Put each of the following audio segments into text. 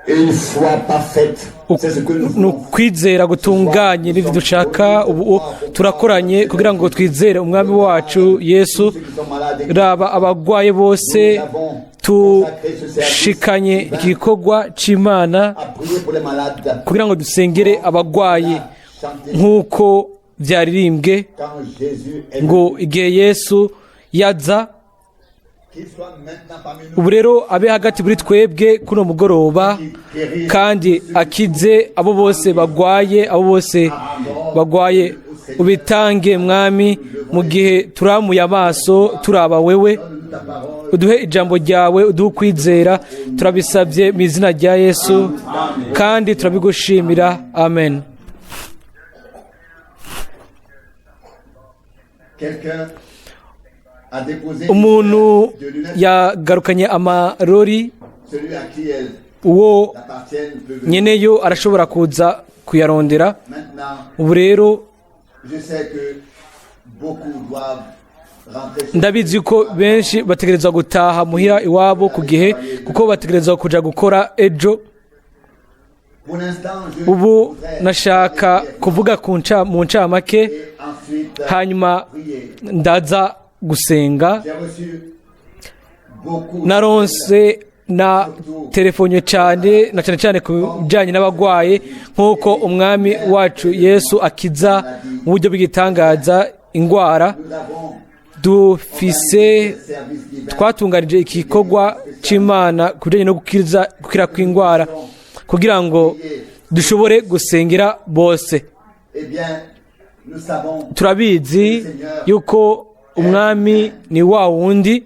Une foi parfaite, c'est ce que nous Ni voulons. ukwizera gutunganye n'ibyo dushaka. Ubu turakoranye kugira ngo twizere Umwami wacu Yesu. Ceux qui sont malades, Raba abagwaye bose, tushikanye igikorwa c'Imana à prier pour les malades. kugira ngo dusengere abagwayi, Chanter nk'uko byaririmbwe quand Jésus est ngo igihe Yesu yaza. Qu'il soit maintenant parmi nous, Ubu rero abe hagati muri twebwe kuno mugoroba, kandi akize abo bose bagwaye, abo bose bagwaye. Ubitange, Mwami, mu gihe turamuye amaso turaba wewe. Ta parole. Uduhe ijambo ryawe, uduhe ukwizera. Turabisabye mu izina rya Yesu kandi turabigushimira. Amen. Quelqu'un a déposé Umuntu de lunettes. yagarukanye amarori. Celui à qui elles Uwo appartiennent peut venir. nyeneyo arashobora kuza kuyarondera. Maintenant, Ubu rero je sais que beaucoup doivent rentrer chez ndabizi ko benshi bategerezwa gutaha muhira iwabo ku gihe, kuko bategerezwa kuja gukora ejo. Pour l'instant, je Ubu voudrais nashaka kuvuga ku nca mu ncamake, et ensuite hanyuma prier. ndaza gusenga. J'ai reçu beaucoup Naronse na telefone cyane, na cyane cyane ku bijyanye n'abagwaye, nk'uko Umwami wacu Yesu akiza mu buryo bw'igitangaza indwara. Nous avons Dufise service divin. twatunganije igikorwa c'Imana ku bijyanye no gukiza, gukira kw'indwara, kugira ngo dushobore gusengera bose. Eh bien, nous savons Turabizi yuko Umwami ni wa wundi,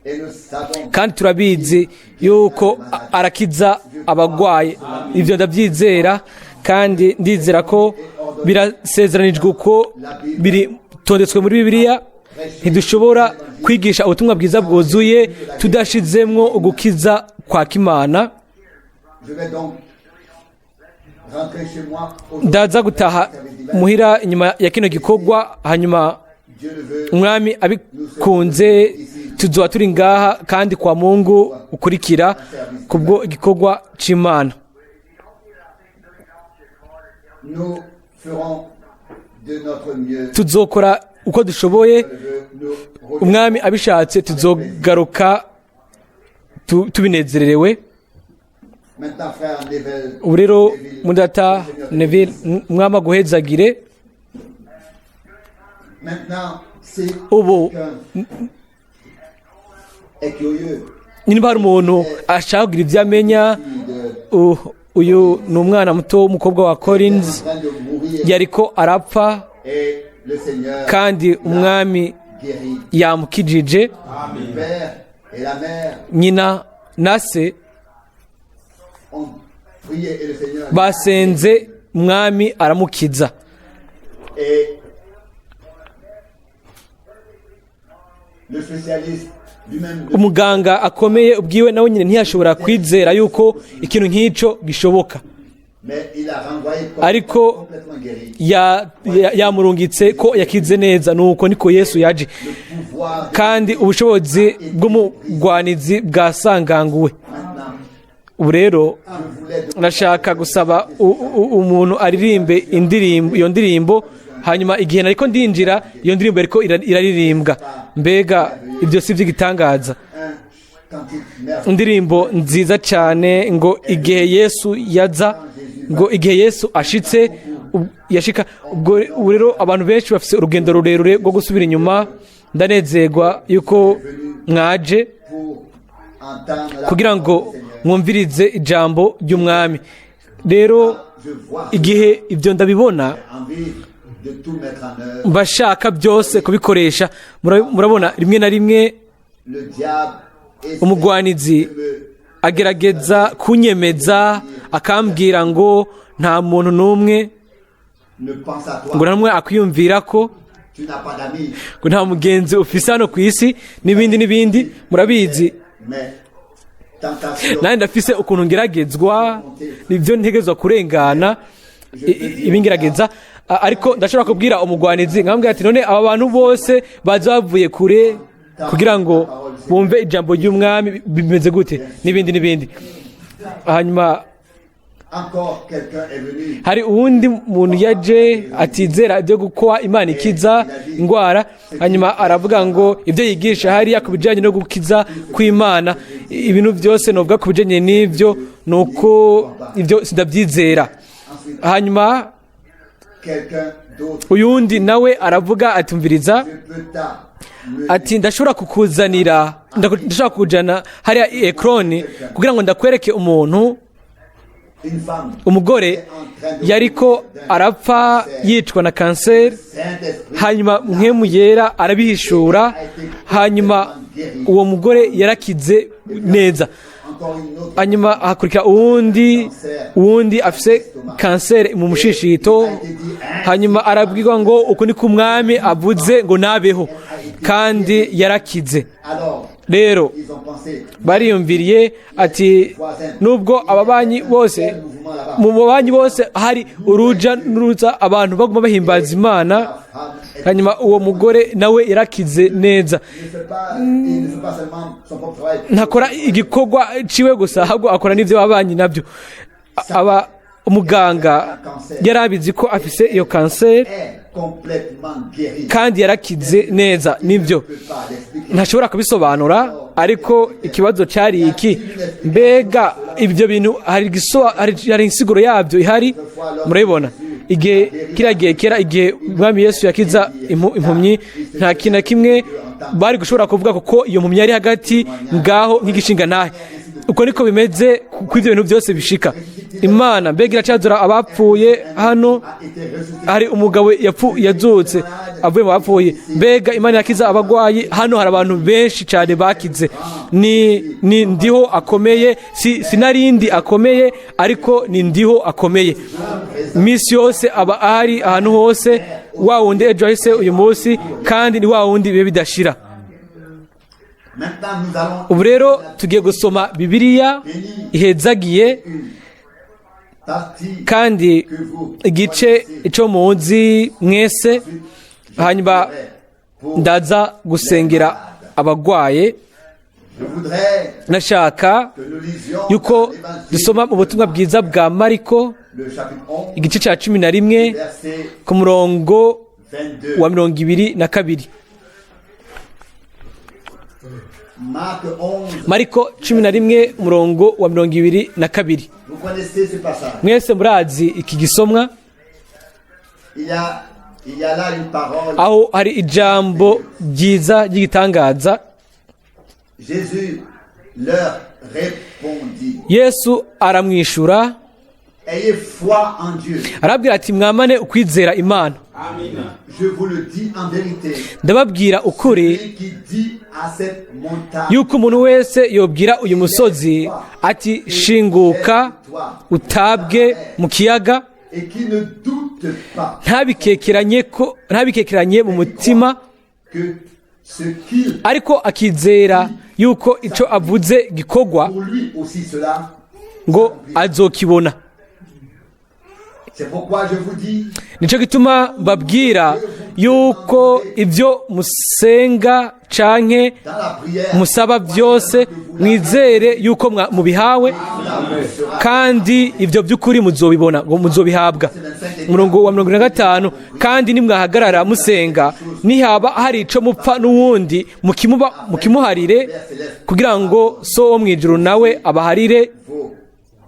et nous savons kandi turabizi yuko arakiza abagwaye. Ibyo ndabyizera, kandi ndizera ko birasezeranijwe uko bitondetswe muri Bibiliya. Ntidushobora kwigisha ubutumwa bwiza bwuzuye tudashizemwo ugukiza kwa Kimana. Je vais donc rentrer chez moi aujourd'hui. Ndaza gutaha muhira inyuma ya kino gikorwa, hanyuma Dieu le veut. Umwami abikunze tuzoba turi ngaha kandi kwa Mungu ukurikira kubwo igikorwa c'Imana. Nous ferons de notre mieux. Tuzokora uko dushoboye. Dieu le veut. Nous reviendrons. Umwami abishatse tuzogaruka tubinezererewe. Maintenant, frère Neville. Ubu rero, mudata Neville, Umwami aguhezagire. Maintenant, si Ubu quelqu'un est curieux niba hari umuntu ashaka kugira ibyo amenya, de, uyu ni umwana muto w'umukobwa wa Collins. En train de mourir Yariko arapfa, et le Seigneur kandi Umwami guérit. yamukijije. Le père et la mère Nyina na se ont prié et le Seigneur basenze, Umwami aramukiza. Et le spécialiste lui-même Umuganga akomeye ubwiwe nawe nyine ntiyashobora kwizera yuko ikintu nk'icyo gishoboka. Mais il a renvoyé Ariko complètement guéri. Yamurungitse ko yakize neza. Nuko niko Yesu yaje. Le pouvoir de Kandi ubushobozi bw'umugwanizi bwasanganguwe. Maintenant, Ubu rero je voulais demander ndashaka gusaba umuntu aririmbe indirimbo, iyo ndirimbo. Hanyuma igihe nariko ndinjira, iyo ndirimbo yariko iraririmbwa. Mbega ibyo si iby'igitangaza? Un cantique merveilleux. Indirimbo nziza cyane ngo igihe Yesu yaza, ngo igihe Yesu ashitse, yashika. Ubwo ubu rero abantu benshi bafite urugendo rurerure rwo gusubira inyuma. Ndanezerwa yuko mwaje Pour entendre la kugira ngo parole du Seigneur. mwumvirize ijambo ry'Umwami. Rero Je vois igihe ibyo ndabibona, envie de tout mettre en œuvre. mbashaka byose kubikoresha. Murabona rimwe na rimwe Le diable essaie umugwanizi de me agerageza kunyemeza, akambwira ngo nta muntu n'umwe ne pense à toi. ngo nta n'umwe akwiyumvira ko, Tu n'as pas d'amis. ngo nta mugenzi ufise hano ku isi, n'ibindi n'ibindi, murabizi. Mais tentation. Nanjye ndafise ukuntu ngeragezwa, nibyo ntegerezwa kurengana, ibingerageza. Ariko ndashobora kubwira umugwanizi, nkambwira ati: "None aba bantu bose baza bavuye kure kugira ngo bumve ijambo ry'Umwami, bimeze gute?" N'ibindi n'ibindi. Hanyuma Encore quelqu'un est venu. Hari uwundi muntu yaje atizera ibyo gukora Imana ikiza indwara, hanyuma aravuga ngo ibyo yigisha hariya ku bijyanye no gukiza kw'Imana, ibintu byose novuga ku bijyanye n'ibyo ni uko ibyo sindabyizera. Hanyuma Quelqu'un d'autre. uyundi nawe aravuga ati: "Umviriza." Je peux t'amener. Ati: "Ndashobora kukuzanira, ndashobora kujana hariya i Ekroni kugira ngo ndakwereke umuntu." Une femme. Umugore yariko arapfa yicwa na kanseri. Saint-Esprit. Hanyuma Mpwemu Yera arabihishura, hanyuma uwo mugore yarakize neza. Encore une autre. Hanyuma hakurikira uwundi afise kanseri mu mushishito, hanyuma arabwirwa ngo: "Uku ni umwami avuze ngo nabeho", kandi yarakize. Alors, Rero ils ont pensé. bariyumviriye ati: "Nubwo ababanyi bose, mu babanyi bose hari uruja n'uruza, abantu baguma bahimbaza Imana." La femme est- Hanyuma uwo mugore nawe yarakize neza. Il ne fait pas, il ne fait pas seulement son propre travail. Ntakora igikorwa ciwe gusa, ahubwo akora n'ibyo babanyi nabyo. Aba umuganga yari abizi ko afise iyo kanseri. Est complètement guéri. Kandi yarakize neza, nibyo. Ne peut pas l'expliquer. Ntashobora kubisobanura, ariko ikibazo cyari iki: mbega ibyo bintu hari insiguro yabyo ihari? Murabibona, igihe kiriya gihe kera, igihe Umwami Yesu yakiza impumyi, nta kintu na kimwe bari gushobora kuvuga, kuko iyo mpumyi yari hagati ngaho nk'igishinga ntahe. Uko niko bimeze ku ibyo bintu byose bishika. Imana mbega iracazura abapfuye hano? A été ressuscité. Hari umugabo yazutse avuye mu bapfuye. Mbega Imana yakiza abagwayi? Hano hari abantu benshi cyane bakize. Ni ndiho akomeye, si sinarindi akomeye, ariko ni ndiho akomeye. Iminsi yose aba ahari ahantu hose, wa wundi ejo hahise, uyu munsi, kandi ni wa wundi bibe bidashira. Maintenant, nous allons Ubu rero tugiye gusoma Bibiliya ihezagiye partie kandi que vous igice icyo muzi mwese, hanyuma pour ndaza gusengera abagwaye. Je voudrais Nashaka que nous lisions yuko dans l'Évangile, dusoma mu butumwa bwiza bwa Mariko, le chapitre 11, igice cya 11, verset ku murongo 22. wa 22. Marc 11, Mariko 11, umurongo wa 22. vous connaissez ce passage. Mwese murazi iki gisomwa. Il y a là une parole. Aho hari ijambo ryiza ry'igitangaza. Jésus leur répondit: Yesu aramwishura, Ayez foi en Dieu. arabwira ati: "Mwamane ukwizera Imana." Je vous le dis en vérité. Ndababwira ukuri Celui qui dit à cette montagne, yuko umuntu wese yobwira uyu musozi ati: "Shinguka utabwe mu kiyaga", et qui ne doute pas ntabikekeranye mu mutima, que ce qu'il ariko akizera yuko icyo avuze gikorwa, pour lui aussi cela, ngo azokibona. C'est pourquoi je vous dis, Nicyo gituma mbabwira yuko ibyo musenga canke dans la prière, musaba byose, mwizere yuko mubihawe, cela vous sera. kandi ibyo by'ukuri muzobibona, ngo muzobihabwa. Umurongo wa 45: kandi nimwahagarara musenga, nihaba hari ico mupfa n'uwundi, mukimuharire, kugira ngo So wo mw'ijuru nawe abaharire Vos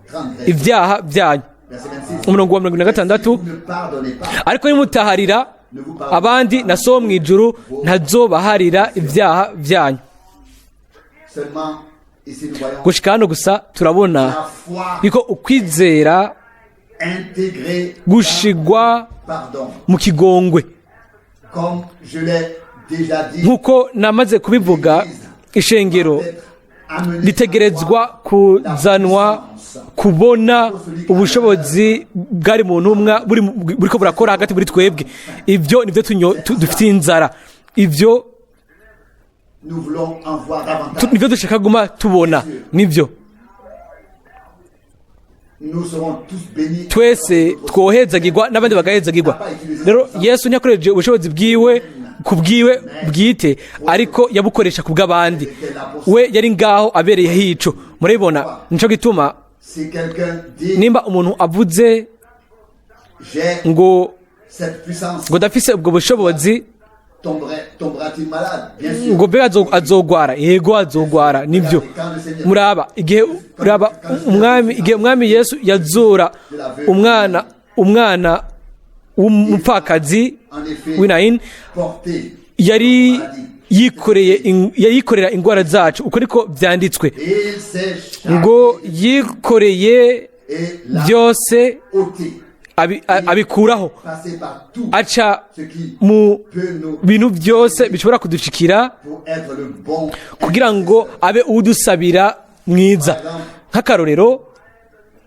transgressions. ibyaha byanyu. Verset 26. Umurongo wa 46: Si vous ne pardonnez pas, ariko nimutaharira abandi, na So wo mw'ijuru ntazobaharira ibyaha byanyu. Seulement, ici nous voyons Gushika hano gusa turabona la foi yuko ukwizera intégrée gushigwa pardon. mu kigongwe. Comme je l'ai déjà dit, Nk'uko namaze kubivuga, ishengero être amené ritegerezwa kuzanwa kubona ubushobozi bwari mu ntumwa buriko burakora hagati muri twebwe. Ibyo nibyo dufitiye inzara, ibyo Nous voulons en voir davantage. nibyo dushaka guma tubona, nibyo. Nous serons tous bénis. Twese twohezagirwa n'abandi bagahezagirwa. Rero Yesu ntiyakoresheje ubushobozi bwiwe ku bwiwe bwite, ariko yabukoresha ku bw'abandi. We yari ngaho abereyeho ico. Murabibona, nico gituma Si quelqu'un dit Nimba umuntu avuze j'ai ngo cette puissance, ngo ndafise ubwo bushobozi, tombera-t-il malade? Bien sûr. ngo mbega azogwara? Yego, azogwara, nibyo. Muraba igihe, raba umwami, igihe umwami Yesu yazura umwana w'umupfakazi En effet, w'i Nayini, porté yari yikoreye yari yikorera indwara zacu, uko niko byanditswe. Il s'est chargé Ngo yikoreye et l'a byose, ôté, abikuraho, passé par tout aca ce qui mu peut nous bintu byose bishobora kudushikira, pour être le bon. kugira ngo abe udusabira mwiza. Nk'akarorero,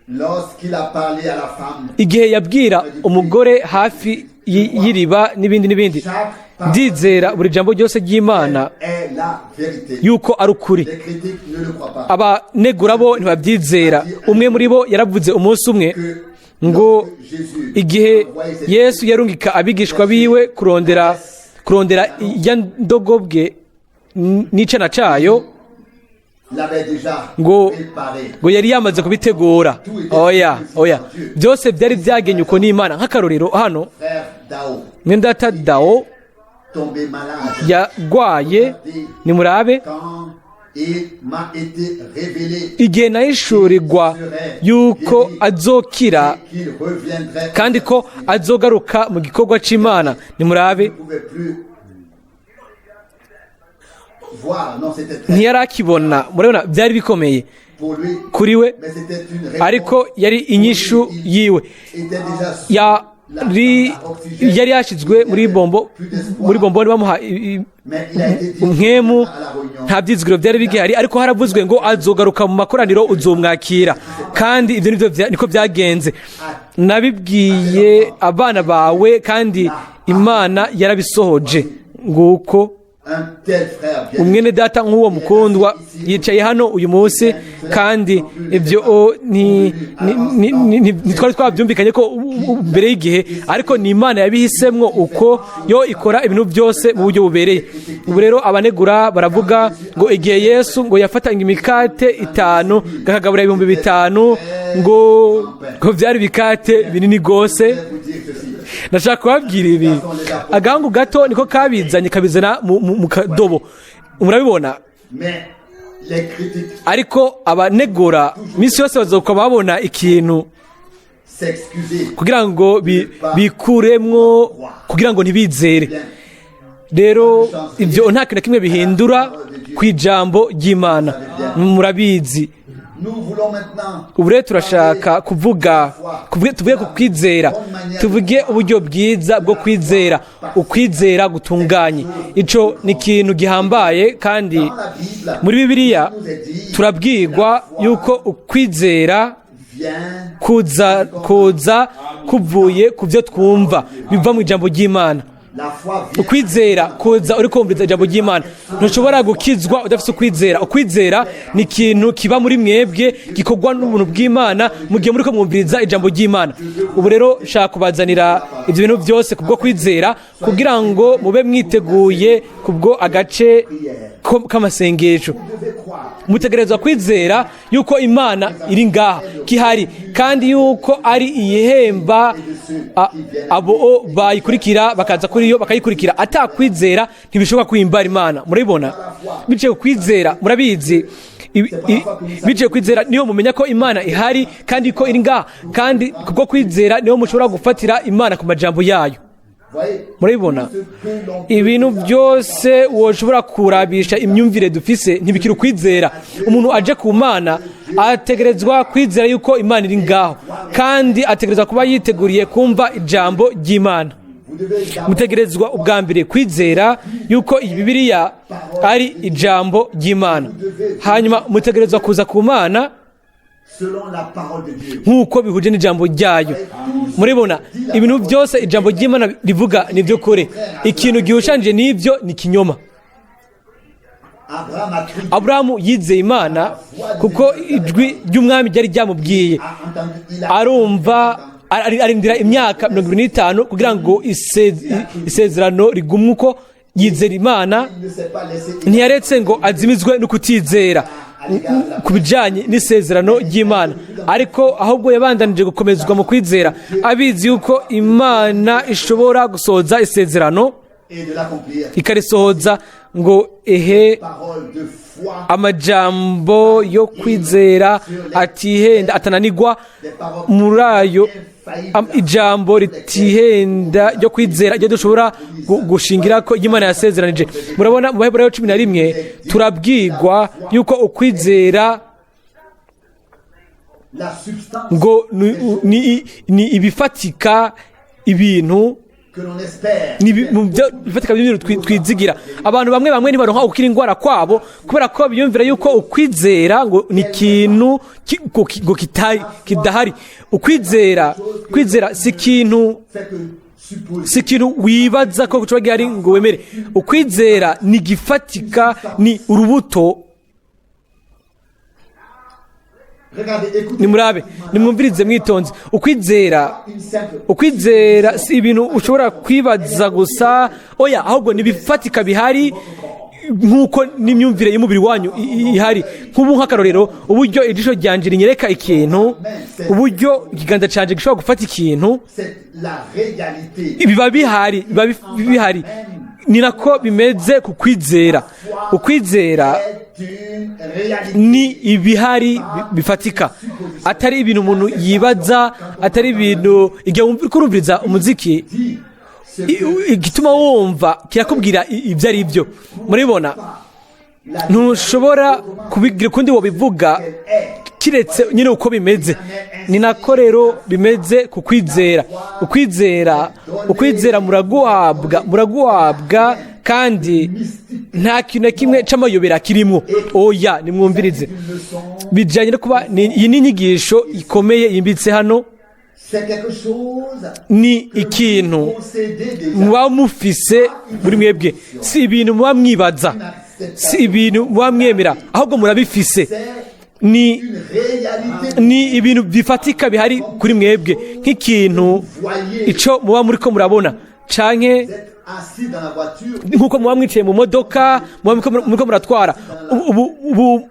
Lorsqu'il a parlé à la femme, igihe yabwira umugore hafi y'iriba n'ibindi n'ibindi, ndizera buri jambo ryose ry'Imana est la vérité. yuko ari ukuri. Les critiques ne le croient pas. Abanegura bo ntibabyizera. Umwe muri bo yaravuze umunsi umwe Que ngo lorsque Jésus igihe envoyait ses Yesu yarungika abigishwa biwe kurondera iya ndogobwe n'icana cayo, l'avait déjà ngo préparé. ngo yari yamaze kubitegura. Oya, oya, byose byari byagenye uko n'Imana. Nk'akarorero hano, Frère Dao, mwendata Dao tombé malade, yagwaye, nimurabe, quand il m'a été révélé igihe nahishurirwa yuko azokira qu'il reviendrait, kandi ko azogaruka mu gikorwa c'Imana, nimurabe, ne pouvait plus voir. Non, c'était très ntiyarakibona. Murabona, byari bikomeye pour lui, kuri we, mais c'était une réponse. ariko yari inyishu yiwe. Il était déjà sous Yari la oxygène. yari yashyizwe muri bombo, muri bomboni, bamuha Mais il a été dit umwemu, à la réunion. nta byizigiro byari bigihari, ariko haravuzwe ngo azogaruka mu makoraniro, uzomwakira. Kandi ibyo nibyo niko byagenze. Nabibwiye abana bawe kandi Imana yarabisohoje. Nguko. Un tel frère bien Umwene data nk'uwo mukundwa yicaye hano uyu munsi, kandi ibyo ntitwari twabyumvikanye ko mbere y'igihe, ariko ni Imana yabihisemwo uko, yo ikora ibintu byose mu buryo bubereye. Ubu rero abanegura baravuga ngo igihe Yesu ngo yafatanga imikate itanu akagaburira 5000, ngo byari ibikate binini rwose. Je vais vous dire ceci. Ndashaka kubabwira ibi: agahungu gato niko kabizanye, kabizana mu kadobo, murabibona. Mais les critiques Ariko abanegura iminsi yose bazoka babona ikintu s'excuser. kugira ngo bikuremwo, kugira ngo ntibizere. Bien. Rero ibyo nta kintu na kimwe bihindura ku ijambo ry'Imana, murabizi. Nous voulons maintenant Ubu rero turashaka kuvuga tuvuge ku kwizera, tuvuge uburyo bwiza bwo kwizera, ukwizera gutunganye. Ico ni ikintu gihambaye, kandi dans la Bible, muri Bibiliya nous est dit turabwirwa yuko ukwizera vient kuza kuvuye ku byo twumva biva mu ijambo ry'Imana. La foi vient Ukwizera kuza uri kumviriza ijambo ry'Imana. Ntushobora gukizwa udafite ukwizera. Ukwizera ni ikintu kiba muri mwebwe, gikorwa n'ubuntu bw'Imana mu gihe muri ko mwumviriza ijambo ry'Imana. Ubu rero nshaka kubazanira ibyo bintu byose kubwo kwizera, kugira ngo mube mwiteguye kubwo agace k'amasengesho. Vous devez croire Mutegerezwa kwizera yuko Imana iri ngaha kihari, kandi yuko ari iyihemba abo bayikurikira, bakaza kuri yo bakayikurikira. Atakwizera ntibishoboka kwihimbara Imana. Murabibona, biciye ku kwizera, murabizi, biciye ku kwizera niho mumenya ko Imana ihari kandi ko iri ngaha, kandi kubwo kwizera niho mushobora gufatira Imana ku majambo yayo. Voyez Murabibona, ce que l'on peut ibintu byose woshobora kurabisha imyumvire dufise ntibikiri ukwizera. Umuntu aje ku Mana ategerezwa kwizera yuko Imana iri ngaho, kandi ategerezwa kuba yiteguriye kumva ijambo ry'Imana. Vous devez d'abord Mutegerezwa ubwa mbere kwizera yuko iyi Bibiliya ari ijambo ry'Imana, hanyuma mutegerezwa kuza ku Mana selon la parole de Dieu. nk'uko bihuje n'ijambo ryayo. Muribona, ibintu byose ijambo ry'Imana rivuga ni byo kure. Ikintu gihushanije n'ibyo ni ikinyoma. Abraham a cru, Aburahamu yizeye Imana kuko ijwi ry'umwami ryari ryamubwiye. a entendu, il a Arumva, arindira imyaka 75 kugira ngo isezerano rigumwe uko. Yizera Imana. Il ne s'est pas laissé Ntiyaretse ngo azimizwe no kutizera. ku bijyanye n'isezerano ry'Imana, ariko ahubwo yabandanije gukomezwa mu kwizera, abizi yuko Imana ishobora gusohoza isezerano et de l'accomplir. ikarisohoza. Ngo ehe Parole de foi, amajambo yo kwizera atihenda, atananigwa, des paroles muri ayo infaillibles. Ijambo ritihenda ryo kwizera ryo dushobora gushingira ko Imana yasezeranije. Murabona, mu Baheburayo 11 turabwirwa yuko ukwizera La substance ngo ni ibifatika, ibintu que l'on espère. ni mu byo bifatika by'ibintu twizigira. Abantu bamwe bamwe ntibaronka gukira indwara kwabo kubera ko biyumvira yuko ukwizera ngo ni ikintu ngo kidahari. Ukwizera si ikintu Fait que supposer. si ikintu wibaza ko kuba gihari ngo wemere. Ukwizera ni igifatika, ni urubuto. Regardez, écoutez. Nimurabe, nimwumvirize mwitonze. Ukwizera Une simple. Ukwizera si ibintu ushobora kwibaza gusa, oya, ahubwo ni ibifatika bihari nk'uko n'imyumvire y'umubiri wanyu ihari. Nk'ubu, nk'akarorero, uburyo ijisho ryanjye rinyereka ikintu, uburyo ikiganza cyanjye gishobora gufata ikintu, C'est la réalité. biba bihari, biba bihari. Ni nako bimeze ku kwizera. Ukwizera C'est une réalité. ni ibihari bifatika, atari ibintu umuntu yibaza, atari ibintu igihe wumva uriko urumviriza umuziki. Dit ce que Igituma wumva kirakubwira ibyo ari byo. Muribona, la ntushobora kubigira ukundi wobivuga est. kiretse nyine uko bimeze. Ni nako rero bimeze ku kwizera. Ukwizera muraguhabwa, kandi nta kintu na kimwe c'amayobera kirimwo. Oya, nimwumvirize. Une leçon. Bijanye no kuba iyi ni inyigisho ikomeye yimbitse hano. C'est quelque chose Ni ikintu possédé déjà. muba mufise muri mwebwe. Si ibintu muba mwibaza, si ibintu muba mwemera, ahubwo murabifise. C'est Ni une réalité. Ni ibintu bifatika bihari kuri mwebwe, nk'ikintu Voyez, ico muba muriko murabona canke vous êtes assis dans la voiture. nk'uko muba mwicaye mu modoka, muba muriko muratwara ubu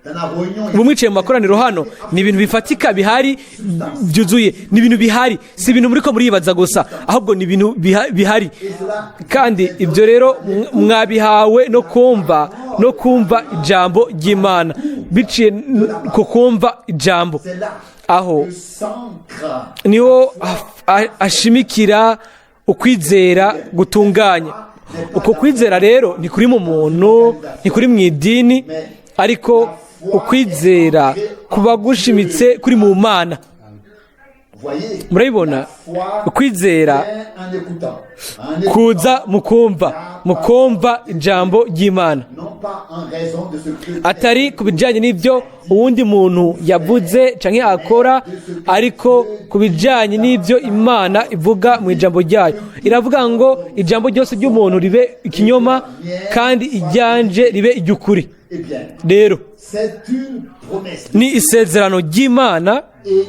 Dans la réunion, ubu mwicaye mu makoraniro hano. Ni ibintu bifatika bihari byuzuye, ni ibintu bihari, si ibintu muriko muribaza gusa, ahubwo ni ibintu bihari. Et cela, Kandi ibyo rero mwabihawe no kumva ijambo ry'Imana, biciye ku kumva ijambo. C'est là Aho que s'ancre niho ashimikira ukwizera gutunganya. Uko kwizera rero ntikuri mu muntu, ntikuri mu idini, ariko ukwizera kuba gushimitse kuri mu Mana. Voyez, Murabibona, ukwizera vient en écoutant. En écoutant, kuza mu kumva ijambo ry'Imana, non pas en raison de ce que atari ku bijyanye n'ibyo uwundi muntu yavuze cyangwa akora, ariko ku bijyanye n'ibyo Imana ivuga mu ijambo ryayo. Iravuga ngo ijambo ryose ry'umuntu ribe ikinyoma kandi iryanje ribe iry'ukuri. Eh bien, Rero c'est une promesse. ni isezerano ry'Imana. Et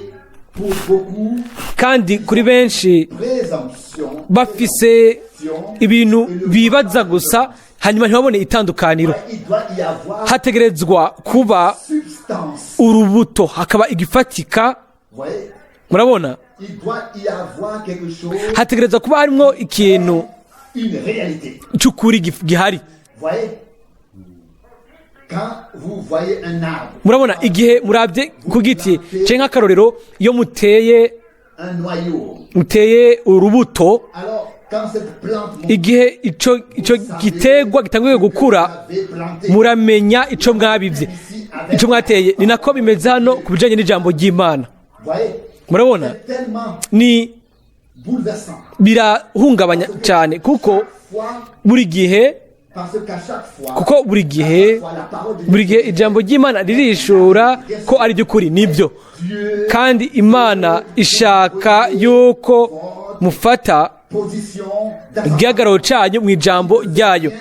pour beaucoup, Kandi kuri benshi présomption, bafise ibintu bibaza gusa, hanyuma ntibabone itandukaniro. Il doit y avoir Hategerezwa kuba substance. urubuto, hakaba igifatika. Voyez, Murabona, il doit y avoir quelque chose, hategerezwa kuba harimo ikintu une réalité. cy'ukuri gihari. Voyez, quand vous voyez un arbre, Murabona, igihe murabye ku giti cyangwa, nk'akarorero, iyo muteye un noyau, muteye urubuto, alors quand cette plante monte, igihe ico giterwa gitanguye gukura, vous avez planté muramenya ico mwabivye, ico mwateye. Ni nako bimeze hano ku bijanye n'ijambo ry'Imana. Voyez, Murabona, c'est tellement ni bouleversant. birahungabanya cyane kuko Fois, buri gihe parce qu'à chaque fois, kuko buri gihe fois, la parole de buri gihe ijambo ry'Imana ririshura ko ari ry'ukuri, nibyo. Dieu Kandi Imana ishaka yuko mufata position dans igihagararo cyanyu mu ijambo ryayo.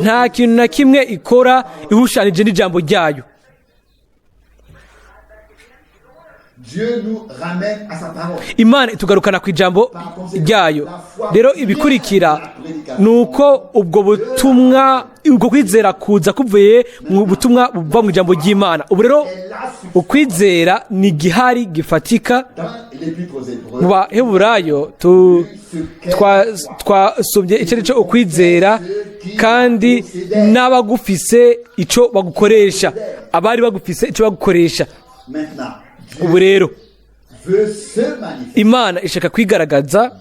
Nta kintu na kimwe ikora ihushanije n'ijambo ryayo. Dieu nous ramène à sa parole. Imana itugarukana ku ijambo ryayo. Rero ibikurikira ni uko ubwo butumwa, ubwo kwizera kuza kuvuye mu butumwa buva mu ijambo ry'Imana. Ubu rero Elle a su ukwizera ni igihari gifatika. dans l'Épître aux Hébreux Mu Baheburayo ce qu'est twasomye icyo ari cyo ukwizera, kandi n'abagufise icyo bagukoresha, abari bagufise icyo bagukoresha. Maintenant, Dieu Ubu rero veut se manifester, Imana ishaka kwigaragaza,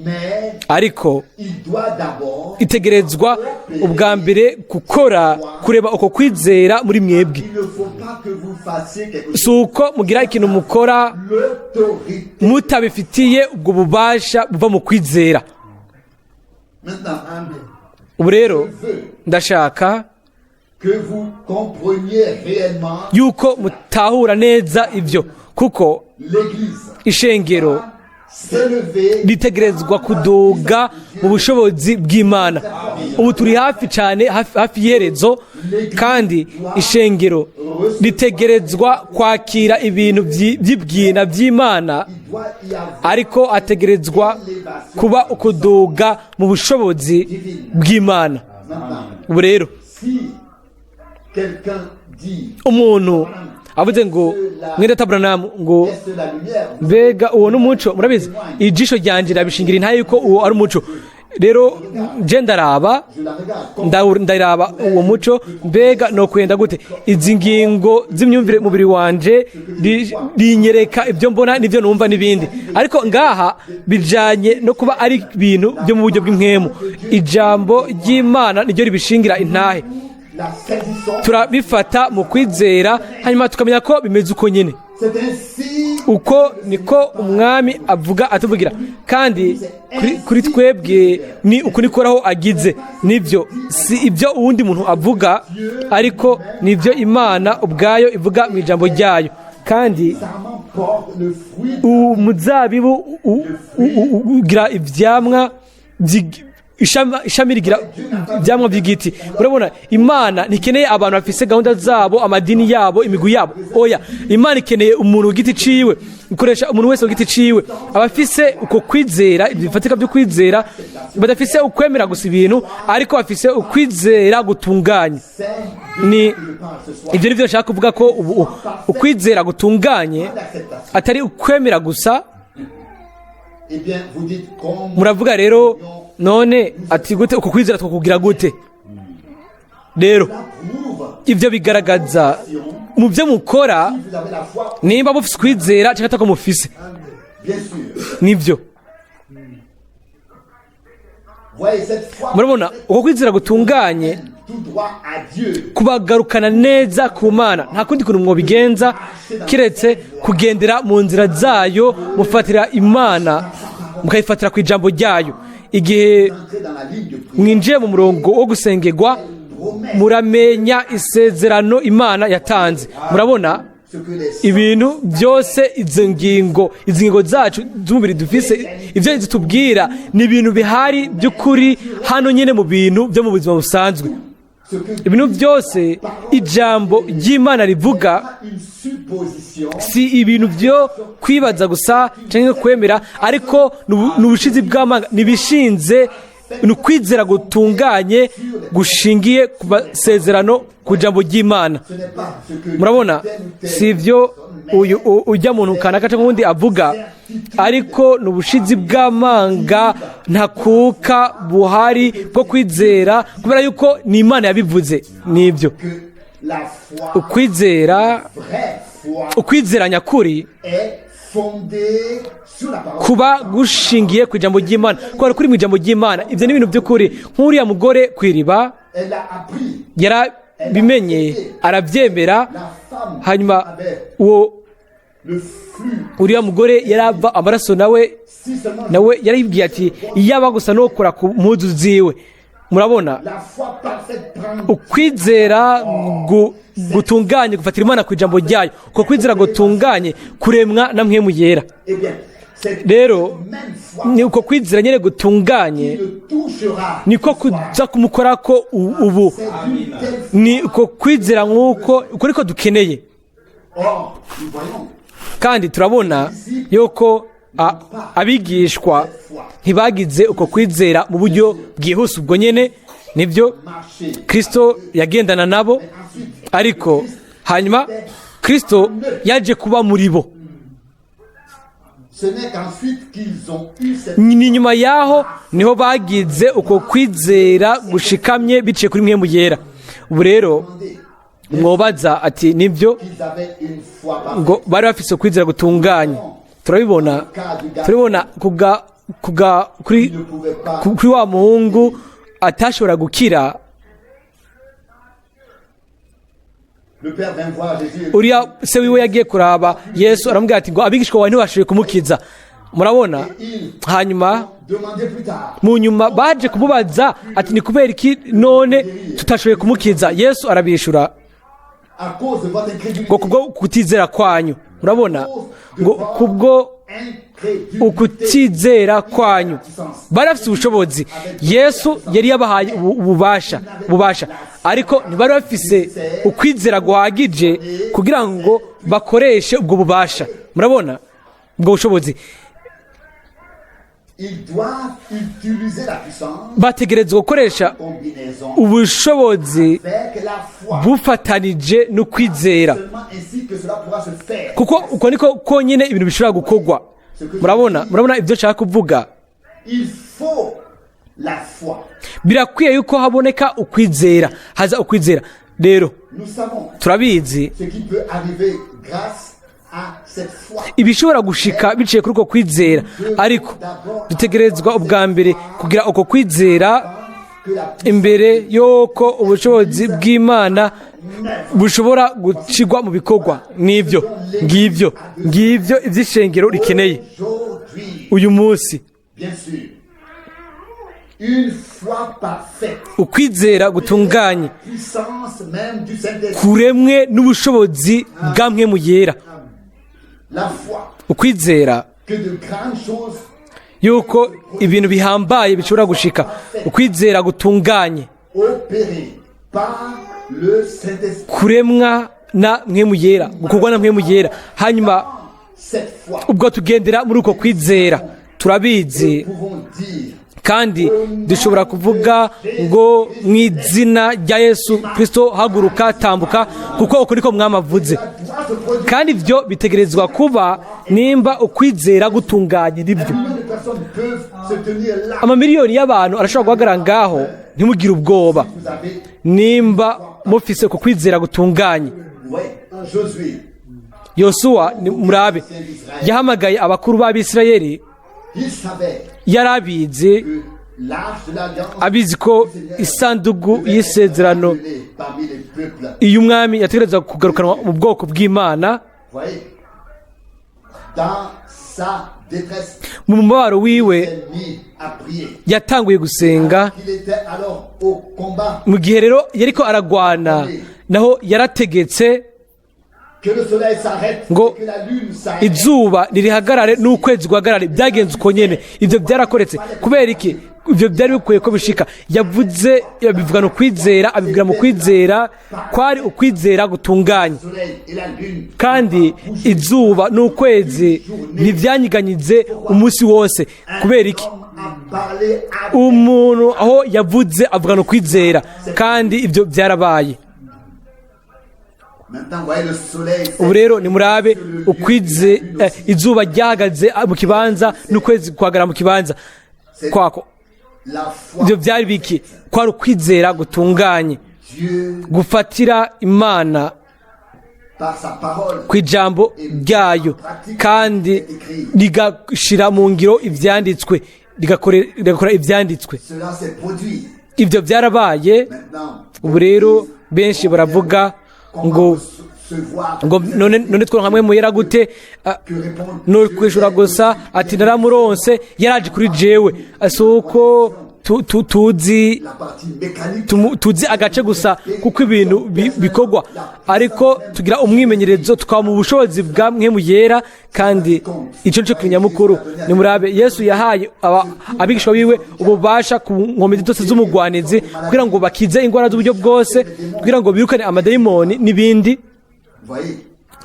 mais ariko il doit d'abord, itegerezwa ubwa mbere gukora, kureba uko kwizera muri mwebwe. il ne faut pas que vous fassiez quelque Si chose. uko mugira ikintu mukora L'autorité. mutabifitiye ubwo bubasha buva mu kwizera. Maintenant, Ubu rero je veux ndashaka que vous compreniez réellement yuko mutahura neza ibyo, kuko l'Église ishengero s'élever ritegerezwa kuduga mu bushobozi bw'Imana. Ubu turi hafi cyane, hafi y'iherezo, kandi ishengero ritegerezwa kwakira ibintu by'ibwina by'Imana, Il doit y avoir ariko ategerezwa kuba ukuduga mu bushobozi bw'Imana. Maintenant, Ubu rero si quelqu'un dit umuntu avuze ngo: "Mwene data Branham," ngo est-ce la lumière? "mbega uwo n'umuco?" Murabizi, ijisho ryanjye rirabishingira intahe yuko uwo ari umuco. Rero je ndaraba, Je la regarde comme ndaraba uwo muco. Mbega no kwenda gute? Izi ngingo z'imyumvire, mubiri wanje rinyereka ibyo mbona n'ibyo numva n'ibindi, ariko ngaha bijanye no kuba ari ibintu byo mu buryo bw'impwemu. Ijambo ry'Imana niryo ribishingira intahe. La saisissons. Turabifata mu kwizera, hanyuma tukamenya ko bimeze uko nyine. C'est ainsi Uko niko Umwami avuga, atuvugira, kandi kuri twebwe ni uku nikoraho agize. Nibyo, si ibyo uwundi muntu avuga, ariko nibyo Imana ubwayo ivuga mu ijambo ryayo. Kandi sarment porte le fruit umuzabibu ugira ivyamwa ishami rigira ivyamwa by'igiti. Urabona, Imana ntikeneye abantu bafise gahunda zabo, amadini yabo, imigwi yabo. Oya, Imana ikeneye umuntu ku giti ciwe. Ikoresha umuntu wese ku giti ciwe, abafise uko kwizera, ibyo bifatika byo kwizera, badafise ukwemera gusa ibintu, ariko bafise ukwizera gutunganye. C'est Ni que je parle ce soir. Ibyo nibyo nshaka kuvuga, ko ubu ukwizera gutunganye atari ukwemera gusa. Eh bien, vous dites comme Muravuga rero none ati: "Gute uko kwizera twakugira gute?" Rero la prouve ibyo bigaragaza mu byo mukora, vous avez la foi, nimba mufise ukwizera cyangwa atako mufise. Bien sûr. Nibyo. Voyez cette foi Murabona uko kwizera gutunganye tout droit à Dieu. kubagarukana neza ku Mana. Nta kundi kuntu mwobigenza kiretse kugendera mu nzira zayo, mufatira Imana, mukayifatira ku ijambo ryayo. Igihe Entrez dans la ligne de prière. mwinjiye mu murongo wo gusengerwa, muramenya isezerano Imana yatanze. Murabona Ce que les ibintu byose, izi ngingo zacu z'umubiri dufise, ibyo zitubwira ni ibintu bihari by'ukuri hano nyine mu bintu byo mu buzima busanzwe. Ce que Ibintu byose ijambo ry'Imana rivuga une supposition, si ibintu byo kwibaza gusa cyangwa kwemera, ariko ni ubushizi bw'amanga, ni ibishinze, ni ukwizera gutunganye gushingiye ku masezerano, ku ijambo ry'Imana. Ce n'est pas ce que Murabona, tel ou tel si ibyo uyu ujya muntu kanaka cyangwa undi avuga, ariko ni ubushizi bw'amanga ntakuka buhari bwo kwizera, kubera yuko ni Imana yabivuze. Nibyo. Que la foi, Ukwizera, vraie foi, ukwizera nyakuri est fondée sur la parole. kuba gushingiye ku ijambo ry'Imana, kubera kuri mu ijambo ry'Imana. Ibyo ni ibintu by'ukuri. Nk'uriya mugore ku iriba, Elle a appris. yarabimenye, arabyemera. La femme Hanyuma avait uwo le flux. uriya mugore yarava amaraso, nawe Si seulement nawe yaribwiye ati: "Iyaba gusa nokora ku mpuzu ziwe." Murabona, la foi parfaite prend ukwizera gutunganye gufatira Imana ku ijambo ryayo. Uko kwizera gutunganye kuremwa na Mpwemu Yera. Eh bien, cette Rero même foi ni uko kwizera nyine gutunganye le touchera. niko kuza kumukorako ubu. C'est d'une telle foi. Ni uko kwizera nk'uko uko niko dukeneye. Or, nous voyons Kandi turabona yuko abigishwa ntibagize uko kwizera mu buryo bwihuse ubwo nyene. Nibyo, Marcher. Kristo yagendana nabo, ariko hanyuma Kristo yaje kuba muri bo. Ce n'est qu'ensuite qu'ils ont eu cette Ni nyuma yaho niho bagize uko kwizera gushikamye biciye kuri Mpwemu Yera. Ubu rero demandé mwobaza ati nibyo qu'ils avaient une foi parfaite. ngo bari bafise ukwizera gutunganye. Turabibona kuga kuga kuri Ils ne pouvaient pas kuri wa muhungu atashobora gukira. Le père vint voir Jésus et Uriya se wiwe yagiye kuraba Yesu, aramubwira ati ngo abigishwa bawe ntibashoboye kumukiza. Murabona, il hanyuma demandait plus tard. mu nyuma baje kumubaza ati ni kubera iki none tutashoboye kumukiza? Yesu arabishura À cause de votre incrédulité. ngo kubwo kutizera kwanyu. Murabona, ngo kubwo Incrédulité. ukutizera kwanyu. Bari bafite ubushobozi, Yesu yari yabahaye ububasha, ariko ntibari bafise ukwizera guhagije kugira ngo bakoreshe ubwo bubasha. Murabona, ubwo bushobozi. Ils doivent utiliser la puissance Bategerezwa gukoresha combinaison ubushobozi avec la foi. bufatanije n'ukwizera, Seulement ainsi que cela pourra se faire. kuko uko niko konyine ibintu bishobora gukorwa. Murabona ibyo nshaka kuvuga? Il faut la foi. Birakwiye yuko haboneka ukwizera, haza ukwizera rero. Nous savons Turabizi ce qui peut arriver grâce à cette foi. ibishobora gushika biciye kuri uko kwizera, ariko dutegerezwa ubwa mbere kugira uko kwizera Que la imbere y'uko ubushobozi bw'Imana bushobora gucigwa mu bikorwa. Nibyo ngibyo iby'ishengero rikeneye Aujourd'hui, uyu munsi. bien sûr, une foi parfaite, Ukwizera gutunganye puissance même du Saint-Esprit, kuremwe n'ubushobozi bwa Mpwemu Yera. La foi Ukwizera que de grandes choses yuko ibintu bihambaye bishobora gushika, ukwizera gutunganye opérées par le Saint-Esprit. kuremwa na Mpwemu Yera, gukorwa na Mpwemu Yera. Hanyuma Cette foi, ubwo tugendera muri uko kwizera, turabizi nous pouvons dire kandi dushobora kuvuga ngo mu izina rya Yesu Kirisito, haguruka, tambuka, kuko uko niko Mwami avuze. doit se produire. Kandi ibyo bitegerezwa kuba nimba ukwizera gutunganye. Nibyo. Millions de personnes peuvent se tenir là. Amamiliyoni y'abantu arashobora guhagarara ngaho, ntimugire ubwoba Vous avez, nimba mufise uko kwizera gutunganye. ouais, Josué, Yosuwa ni murabe, yahamagaye abakuru b'Abisirayeli. il savait Yari abizi que l'arche de l'alliance abizi ko isanduku y'isezerano parmi les peuples. iyo umwami yategereza kugarukanwa mu bwoko bw'Imana. Voyez, dans sa détresse, Mu mubabaro wiwe il s'est mis à prier. yatanguye gusenga. Il était alors au combat. Mu gihe rero yariko aragwana, naho yarategetse Que le soleil s'arrête, ngo et que la lune s'arrête. izuba nirihagarare n'ukwezi guhagarare. Byagenze uko nyene, ibyo byarakoretse. Kubera iki? Ibyo byari bikwiye ko bishika. Yavuze, yabivugana ukwizera, abibwira mu kwizera, kwari ukwizera gutunganye. Le soleil et la lune. Kandi izuba n'ukwezi ntibyanyiganyize umunsi wose. Kubera iki? L'homme a parlé à Umuntu aho yavuze avugana ukwizera, kandi ibyo byarabaye. Maintenant, voyez le soleil. Ubu rero nimurabe ukwize izuba ryahagaze mu kibanza n'ukwezi kuhagarara mu kibanza kwako. La foi. Ibyo byari biki? Kwari ukwizera gutunganye Dieu, gufatira Imana par sa parole, ku ijambo ryayo kandi rigashira mu ngiro ibyanditswe, rigakora ibyanditswe. Cela s'est produit. Ibyo byarabaye. Maintenant, Ubu rero benshi baravuga ngo comment se voir ngo none tworonka Mpwemu Yera gute? Ah, que répondre no kwishura gusa ati naramuronse, yaraje kuri jewe. Si uko tuzi la partie mécanique tuzi agace gusa kuko ibintu bikorwa, ariko tugira umwimenyerezo, tukaba mu bushobozi bwa Mpwemu Yera, kandi icyo nicyo kintu nyamukuru. Nimurabe, Yesu yahaye abigishwa biwe ububasha ku nkomezi zose z'umugwanizi kugira ngo bakize indwara z'uburyo bwose, kugira ngo birukane amadayimoni n'ibindi. Voyez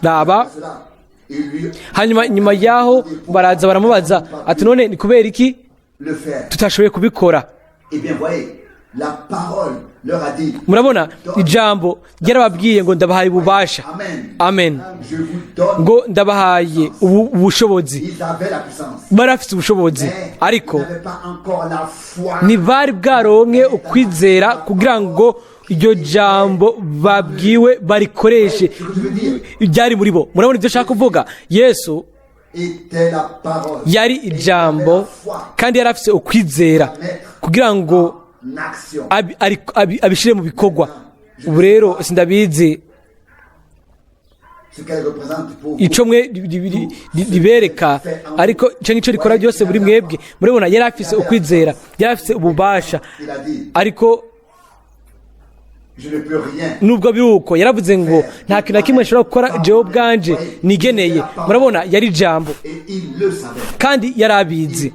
Raba cela. Ils lui Hanyuma nyuma yaho baraza baramubaza ati: "None ni kubera iki le faire. tutashoboye kubikora?" Eh bien, voyez, la parole leur a dit, Murabona, ijambo ryarababwiye ngo: "Ndabahaye ububasha." Amen. Amen. Je vous donne. Ngo: "Ndabahaye ubushobozi." Ils avaient la puissance. Bari bafite ubushobozi, Mais ariko ils n'avaient pas encore la foi. ntibari bwaronke ukwizera kugira ngo iryo jambo babwiwe barikoreshe ryari muri bo. Murabona ibyo ashaka kuvuga? Yesu Était la parole. yari ijambo, kandi yari afite ukwizera kugira ngo En action. abishyire mu bikorwa. Ubu rero sindabizi Ce qu'elle représente pour vous. ico mwe ribereka, ariko ico ngicyo rikora byose muri mwebwe. Murabona, yari afise ukwizera, yari afise ububasha, Il a dit, ariko je ne peux rien. nubwo biri uko, yaravuze ngo: "Nta kintu na kimwe nshobora gukora jewe ubwanje nigeneye." Murabona, yari ijambo, Et il le savait. kandi yari abizi.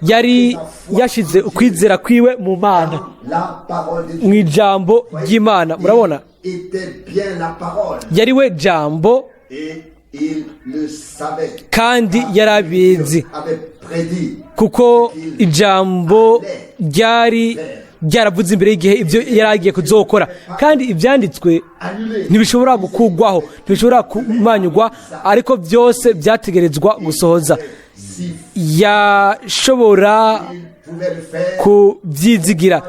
Yari yashize ukwizera kwiwe mu Mana, La parole de Dieu. mu ijambo ry'Imana. Murabona, Il était bien la parole. yari we jambo, Et il le savait. kandi yari abizi, Avait prédit. kuko ijambo ryari ryaravuze imbere y'igihe ibyo yari agiye kuzokora, kandi ibyanditswe Annulé. ntibishobora gukugwaho, ntibishobora kumanyugwa, ariko byose byategerezwa gusohoza. Si Yashobora il pouvait le faire, kubyizigira.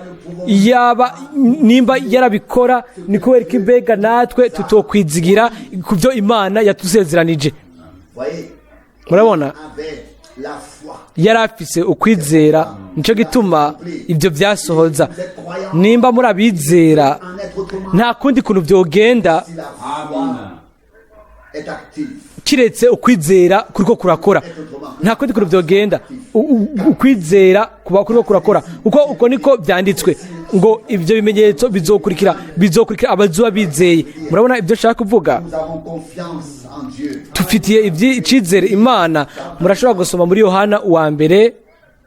Yaba nimba yarabikora, ni kubera ko imbega natwe tutokwizigira ku byo Imana yatusezeranije? Voyez, Murabona, avait la foi. yari afise ukwizera, nicyo gituma ibyo byasohoza. Nimba muri abizera, En être autrement, nta kundi kuntu byogenda si la foi est active. kiretse ukwizera kuriko kurakora. Nta kundi kuntu byogenda, ukwizera kuba kuriko kurakora, kuko uko niko byanditswe ngo: "Ibyo bimenyetso bizokurikira abazoba bizeye." Murabona ibyo nshaka kuvuga? Nous avons confiance en Dieu. Tufitiye icyizere Imana. Murashobora gusoma muri Yohana wa mbere,